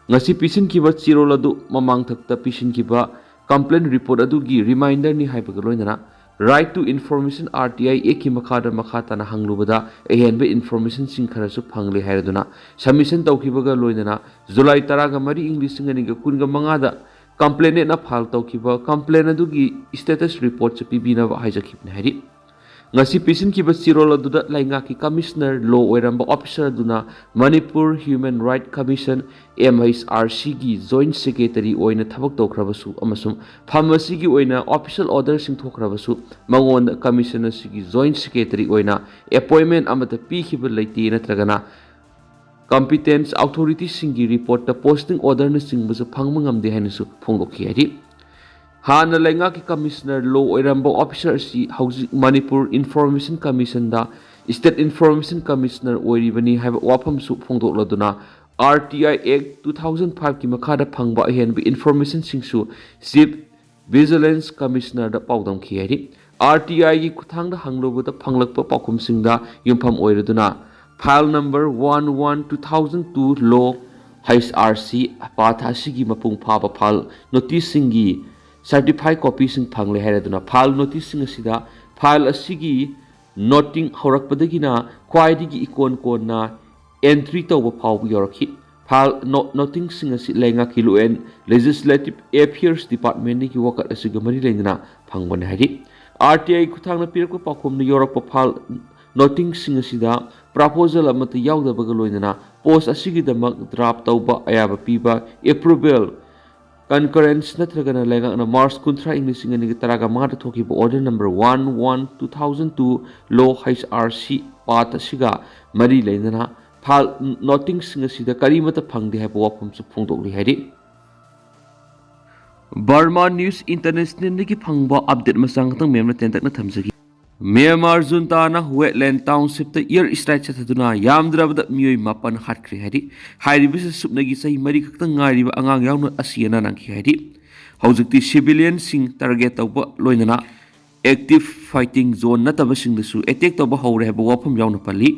ꯉꯁꯤ ꯄꯤꯁꯤꯟꯈꯤꯕ ꯆꯦꯔꯣꯜ ꯑꯗꯨ ꯃꯃꯥꯡꯊꯛꯇ ꯄꯤꯁꯤꯟꯈꯤꯕ ꯀꯝꯄ꯭ꯂꯦꯟ ꯔꯤꯄꯣꯔꯠ ꯑꯗꯨꯒꯤ ꯔꯤꯃꯥꯏꯟꯗꯔꯅꯤ ꯍꯥꯏꯕꯒ ꯂꯣꯏꯅꯅ Right to Information R T I Act ꯀꯤ ꯃꯈꯥꯗ ꯃꯈꯥ ꯇꯥꯅ ꯍꯪꯂꯨꯕꯗ ꯑꯍꯦꯟꯕ ꯏꯟꯐꯣꯔꯃꯦꯁꯟꯁꯤꯡ ꯈꯔꯁꯨ ꯐꯪꯂꯦ ꯍꯥꯏꯔꯗꯨꯅ ꯁꯕꯃꯤꯁꯟ ꯇꯧꯈꯤꯕꯒ ꯂꯣꯏꯅꯅ ꯖꯨꯂꯥꯏ ꯇꯔꯥꯒ ꯃꯔꯤ, ꯏꯪ ꯂꯤꯁꯤꯡ ꯑꯅꯤꯒ ꯀꯨꯟꯒ ꯃꯉꯥꯗ ꯀꯝꯄ꯭ꯂꯦꯅꯦꯟꯅ ꯐꯥꯏꯜ ꯇꯧꯈꯤꯕ ꯀꯝꯄ꯭ꯂꯦꯟ ꯑꯗꯨꯒꯤ ꯁ꯭ꯇꯦꯇꯁ ꯔꯤꯄꯣꯔꯠꯁꯨ ꯄꯤꯕꯤꯅꯕ ꯍꯥꯏꯖꯈꯤꯕꯅꯤ ꯍꯥꯏꯔꯤ꯫ ꯉꯁꯤ ꯄꯤꯁꯤꯟꯈꯤꯕ ꯆꯦꯔꯣꯜ ꯑꯗꯨꯗ ꯂꯩꯉꯥꯛꯀꯤ ꯀꯃꯤꯁꯅꯔ ꯂꯣ ꯑꯣꯏꯔꯝꯕ ꯑꯣꯐꯤꯁꯥꯔ ꯑꯗꯨꯅ Manipur human rights commission, M H R C ꯒꯤ ꯖꯣꯏꯟꯠ ꯁꯦꯀ꯭ꯔꯦꯇꯔꯤ ꯑꯣꯏꯅ ꯊꯕꯛ ꯇꯧꯈ꯭ꯔꯕꯁꯨ ꯑꯃꯁꯨꯡ ꯐꯝ ꯑꯁꯤꯒꯤ ꯑꯣꯏꯅ ꯑꯣꯐꯤꯁꯤꯌꯦꯜ ꯑꯣꯔꯗꯔꯁꯤꯡ ꯊꯣꯛꯈ꯭ꯔꯕꯁꯨ ꯃꯉꯣꯟꯗ ꯀꯃꯤꯁꯟ ꯑꯁꯤꯒꯤ ꯖꯣꯏꯟꯠ ꯁꯦꯀ꯭ꯔꯦꯇꯔꯤ ꯑꯣꯏꯅ ꯑꯦꯄꯣꯏꯟꯃꯦꯟ ꯑꯃꯠꯇ ꯄꯤꯈꯤꯕ ꯂꯩꯇꯦ ꯅꯠꯇ꯭ꯔꯒꯅ ꯀꯝꯄꯤꯇꯦꯟꯁ ꯑꯣꯊꯣꯔꯤꯇꯤꯁꯤꯡꯒꯤ ꯔꯤꯄꯣꯔꯠꯇ ꯄꯣꯁꯇꯤꯡ ꯑꯣꯔꯗꯔꯅꯆꯤꯡꯕꯁꯨ ꯐꯪꯕ ꯉꯝꯗꯦ ꯍꯥꯏꯅꯁꯨ ꯐꯣꯡꯗꯣꯛꯈꯤ ꯍꯥꯏꯔꯤ꯫ ꯍꯥꯟꯅ ꯂꯩꯉꯥꯛꯀꯤ ꯀꯃꯤꯁꯅꯔ ꯂꯣ ꯑꯣꯏꯔꯝꯕ ꯑꯣꯐꯤꯁꯥꯔ ꯑꯁꯤ ꯍꯧꯖꯤꯛ ꯃꯅꯤꯄꯨꯔ ꯏꯟꯐꯣꯔꯃꯦꯁꯟ ꯀꯃꯤꯁꯟꯗ ꯁ꯭ꯇꯦꯠ ꯏꯟꯐꯣꯔꯃꯦꯁꯟ ꯀꯃꯤꯁꯅꯔ ꯑꯣꯏꯔꯤꯕꯅꯤ ꯍꯥꯏꯕ ꯋꯥꯐꯝꯁꯨ ꯐꯣꯡꯗꯣꯛꯂꯗꯨꯅ R T I Act two thousand five ꯀꯤ ꯃꯈꯥꯗ ꯐꯪꯕ ꯑꯍꯦꯟꯕ ꯏꯟꯐꯣꯔꯃꯦꯁꯟꯁꯤꯡꯁꯨ ꯆꯤꯐ ꯚꯤꯖꯤꯂꯦꯟꯁ ꯀꯃꯤꯁꯅꯔꯗ ꯄꯥꯎꯗꯝꯈꯤ ꯍꯥꯏꯔꯤ꯫ R T I ꯒꯤ ꯈꯨꯠꯊꯥꯡꯗ ꯍꯪꯂꯨꯕꯗ ꯐꯪꯂꯛꯄ ꯄꯥꯎꯈꯨꯝꯁꯤꯡꯗ ꯌꯨꯝꯐꯝ ꯑꯣꯏꯔꯗꯨꯅ file number one one two thousand two ꯂꯣ H R C ꯄꯥꯊꯥ ꯑꯁꯤꯒꯤ ꯃꯄꯨꯡ ꯐꯥꯕ ꯐꯥꯏꯜ ꯅꯣꯇꯤꯁꯁꯤꯡꯒꯤ ꯁꯔꯇꯤꯐꯥꯏ ꯀꯣꯄꯤꯁꯤꯡ ꯐꯪꯂꯦ ꯍꯥꯏꯔꯗꯨꯅ ꯐꯥꯏꯜ ꯅꯣꯇꯤꯁꯁꯤꯡ ꯑꯁꯤꯗ ꯐꯥꯏꯜ ꯑꯁꯤꯒꯤ ꯅꯣꯇꯤꯡ ꯍꯧꯔꯛꯄꯗꯒꯤꯅ ꯈ꯭ꯋꯥꯏꯗꯒꯤ ꯏꯀꯣꯟ ꯀꯣꯟꯅ ꯑꯦꯟꯇ꯭ꯔꯤ ꯇꯧꯕ ꯐꯥꯎꯕ ꯌꯧꯔꯛꯈꯤ꯫ ꯐꯥꯏꯜ ꯅꯣ- ꯅꯣꯇꯤꯡꯁꯤꯡ ꯑꯁꯤ ꯂꯩꯉꯥꯛꯀꯤ ꯂꯣ ꯑꯦꯟ ꯂꯦꯖꯤꯁꯂꯦꯇꯤꯚ ꯑꯦꯐꯤꯌꯔꯁ ꯗꯤꯄꯥꯔꯠꯃꯦꯟꯗꯒꯤ ꯋꯥꯀꯠ ꯑꯁꯤꯒ ꯃꯔꯤ ꯂꯩꯅꯅ ꯐꯪꯕꯅꯤ ꯍꯥꯏꯔꯤ꯫ ꯑꯥꯔ ꯇꯤ ꯑꯥꯏ ꯈꯨꯠꯊꯥꯡꯗ ꯄꯤꯔꯛꯄ ꯄꯥꯎꯈꯨꯝꯗ ꯌꯧꯔꯛꯄ ꯐꯥꯏꯜ ꯅꯣꯇꯤꯡꯁꯤꯡ ꯑꯁꯤꯗ ꯄ꯭ꯔꯄꯣꯖꯦꯜ ꯑꯃꯠꯇ ꯌꯥꯎꯗꯕꯒ ꯂꯣꯏꯅꯅ ꯄꯣꯁ ꯑꯁꯤꯒꯤꯗꯃꯛ ꯗ꯭ꯔꯥꯐ ꯇꯧꯕ ꯑꯌꯥꯕ ꯄꯤꯕ ꯑꯦꯄ꯭ꯔꯨꯚꯦꯜ ꯀꯟꯀꯔꯦꯟꯁ ꯅꯠꯇ꯭ꯔꯒꯅ ꯂꯩꯉꯥꯛꯅ ꯃꯥꯔꯆ ꯀꯨꯟꯊ꯭ꯔꯥ ꯏꯪ ꯂꯤꯁꯤꯡ ꯑꯅꯤꯒ ꯇꯔꯥꯒ ꯃꯉꯥꯗ ꯊꯣꯛꯈꯤꯕ order number one one two thousand two ꯂꯣ ꯍꯩꯆ ꯑꯥꯔ ꯁꯤ ꯄꯥꯠ ꯑꯁꯤꯒ ꯃꯔꯤ ꯂꯩꯅꯅ ꯐꯥꯏꯜ ꯅꯣꯇꯤꯡꯁꯤꯡ ꯑꯁꯤꯗ ꯀꯔꯤꯃꯠꯇ ꯐꯪꯗꯦ ꯍꯥꯏꯕ ꯋꯥꯐꯝꯁꯨ ꯐꯣꯡꯗꯣꯛꯂꯤ ꯍꯥꯏꯔꯤ꯫ ꯕꯔꯃꯥ ꯅ꯭ꯌꯨꯁ ꯏꯟꯇꯔꯅꯦꯁꯅꯦꯜꯗꯒꯤ ꯐꯪꯕ ꯑꯞꯗꯦꯠ ꯃꯆꯥ ꯈꯛꯇꯪ ꯃꯌꯥꯝꯅ ꯇꯦꯟꯇꯛꯅ ꯊꯝꯖꯒꯦ꯫ ꯃ꯭ꯌꯥꯟꯃꯥꯔ ꯖꯨꯟꯇꯥꯅ ꯋꯦꯠꯂꯦꯟ ꯇꯥꯎꯟꯁꯤꯞꯇ ꯏꯌꯔ ꯁ꯭ꯇ꯭ꯔꯥꯏꯛ ꯆꯠꯊꯗꯨꯅ ꯌꯥꯝꯗ꯭ꯔꯕꯗ ꯃꯤꯑꯣꯏ ꯃꯥꯄꯟ ꯍꯥꯠꯈ꯭ꯔꯦ ꯍꯥꯏꯔꯤ꯫ ꯍꯥꯏꯔꯤꯕꯁꯤ ꯁꯨꯞꯅꯒꯤ ꯆꯍꯤ ꯃꯔꯤ ꯈꯛꯇꯪ ꯉꯥꯏꯔꯤꯕ ꯑꯉꯥꯡ ꯌꯥꯎꯅ ꯑꯁꯤ ꯑꯅꯥ ꯅꯪꯈꯤ ꯍꯥꯏꯔꯤ꯫ ꯍꯧꯖꯤꯛꯇꯤ ꯁꯤꯚꯤꯂꯤꯌꯟꯁꯤꯡ ꯇꯥꯔꯒꯦꯠ ꯇꯧꯕ ꯂꯣꯏꯅꯅ ꯑꯦꯛꯇꯤꯚ ꯐꯥꯏꯇꯤꯡ ꯖꯣꯟ ꯅꯠꯇꯕꯁꯤꯡꯗꯁꯨ ꯑꯦꯇꯦꯛ ꯇꯧꯕ ꯍꯧꯔꯦ ꯍꯥꯏꯕ ꯋꯥꯐꯝ ꯌꯥꯎꯅ ꯄꯜꯂꯤ꯫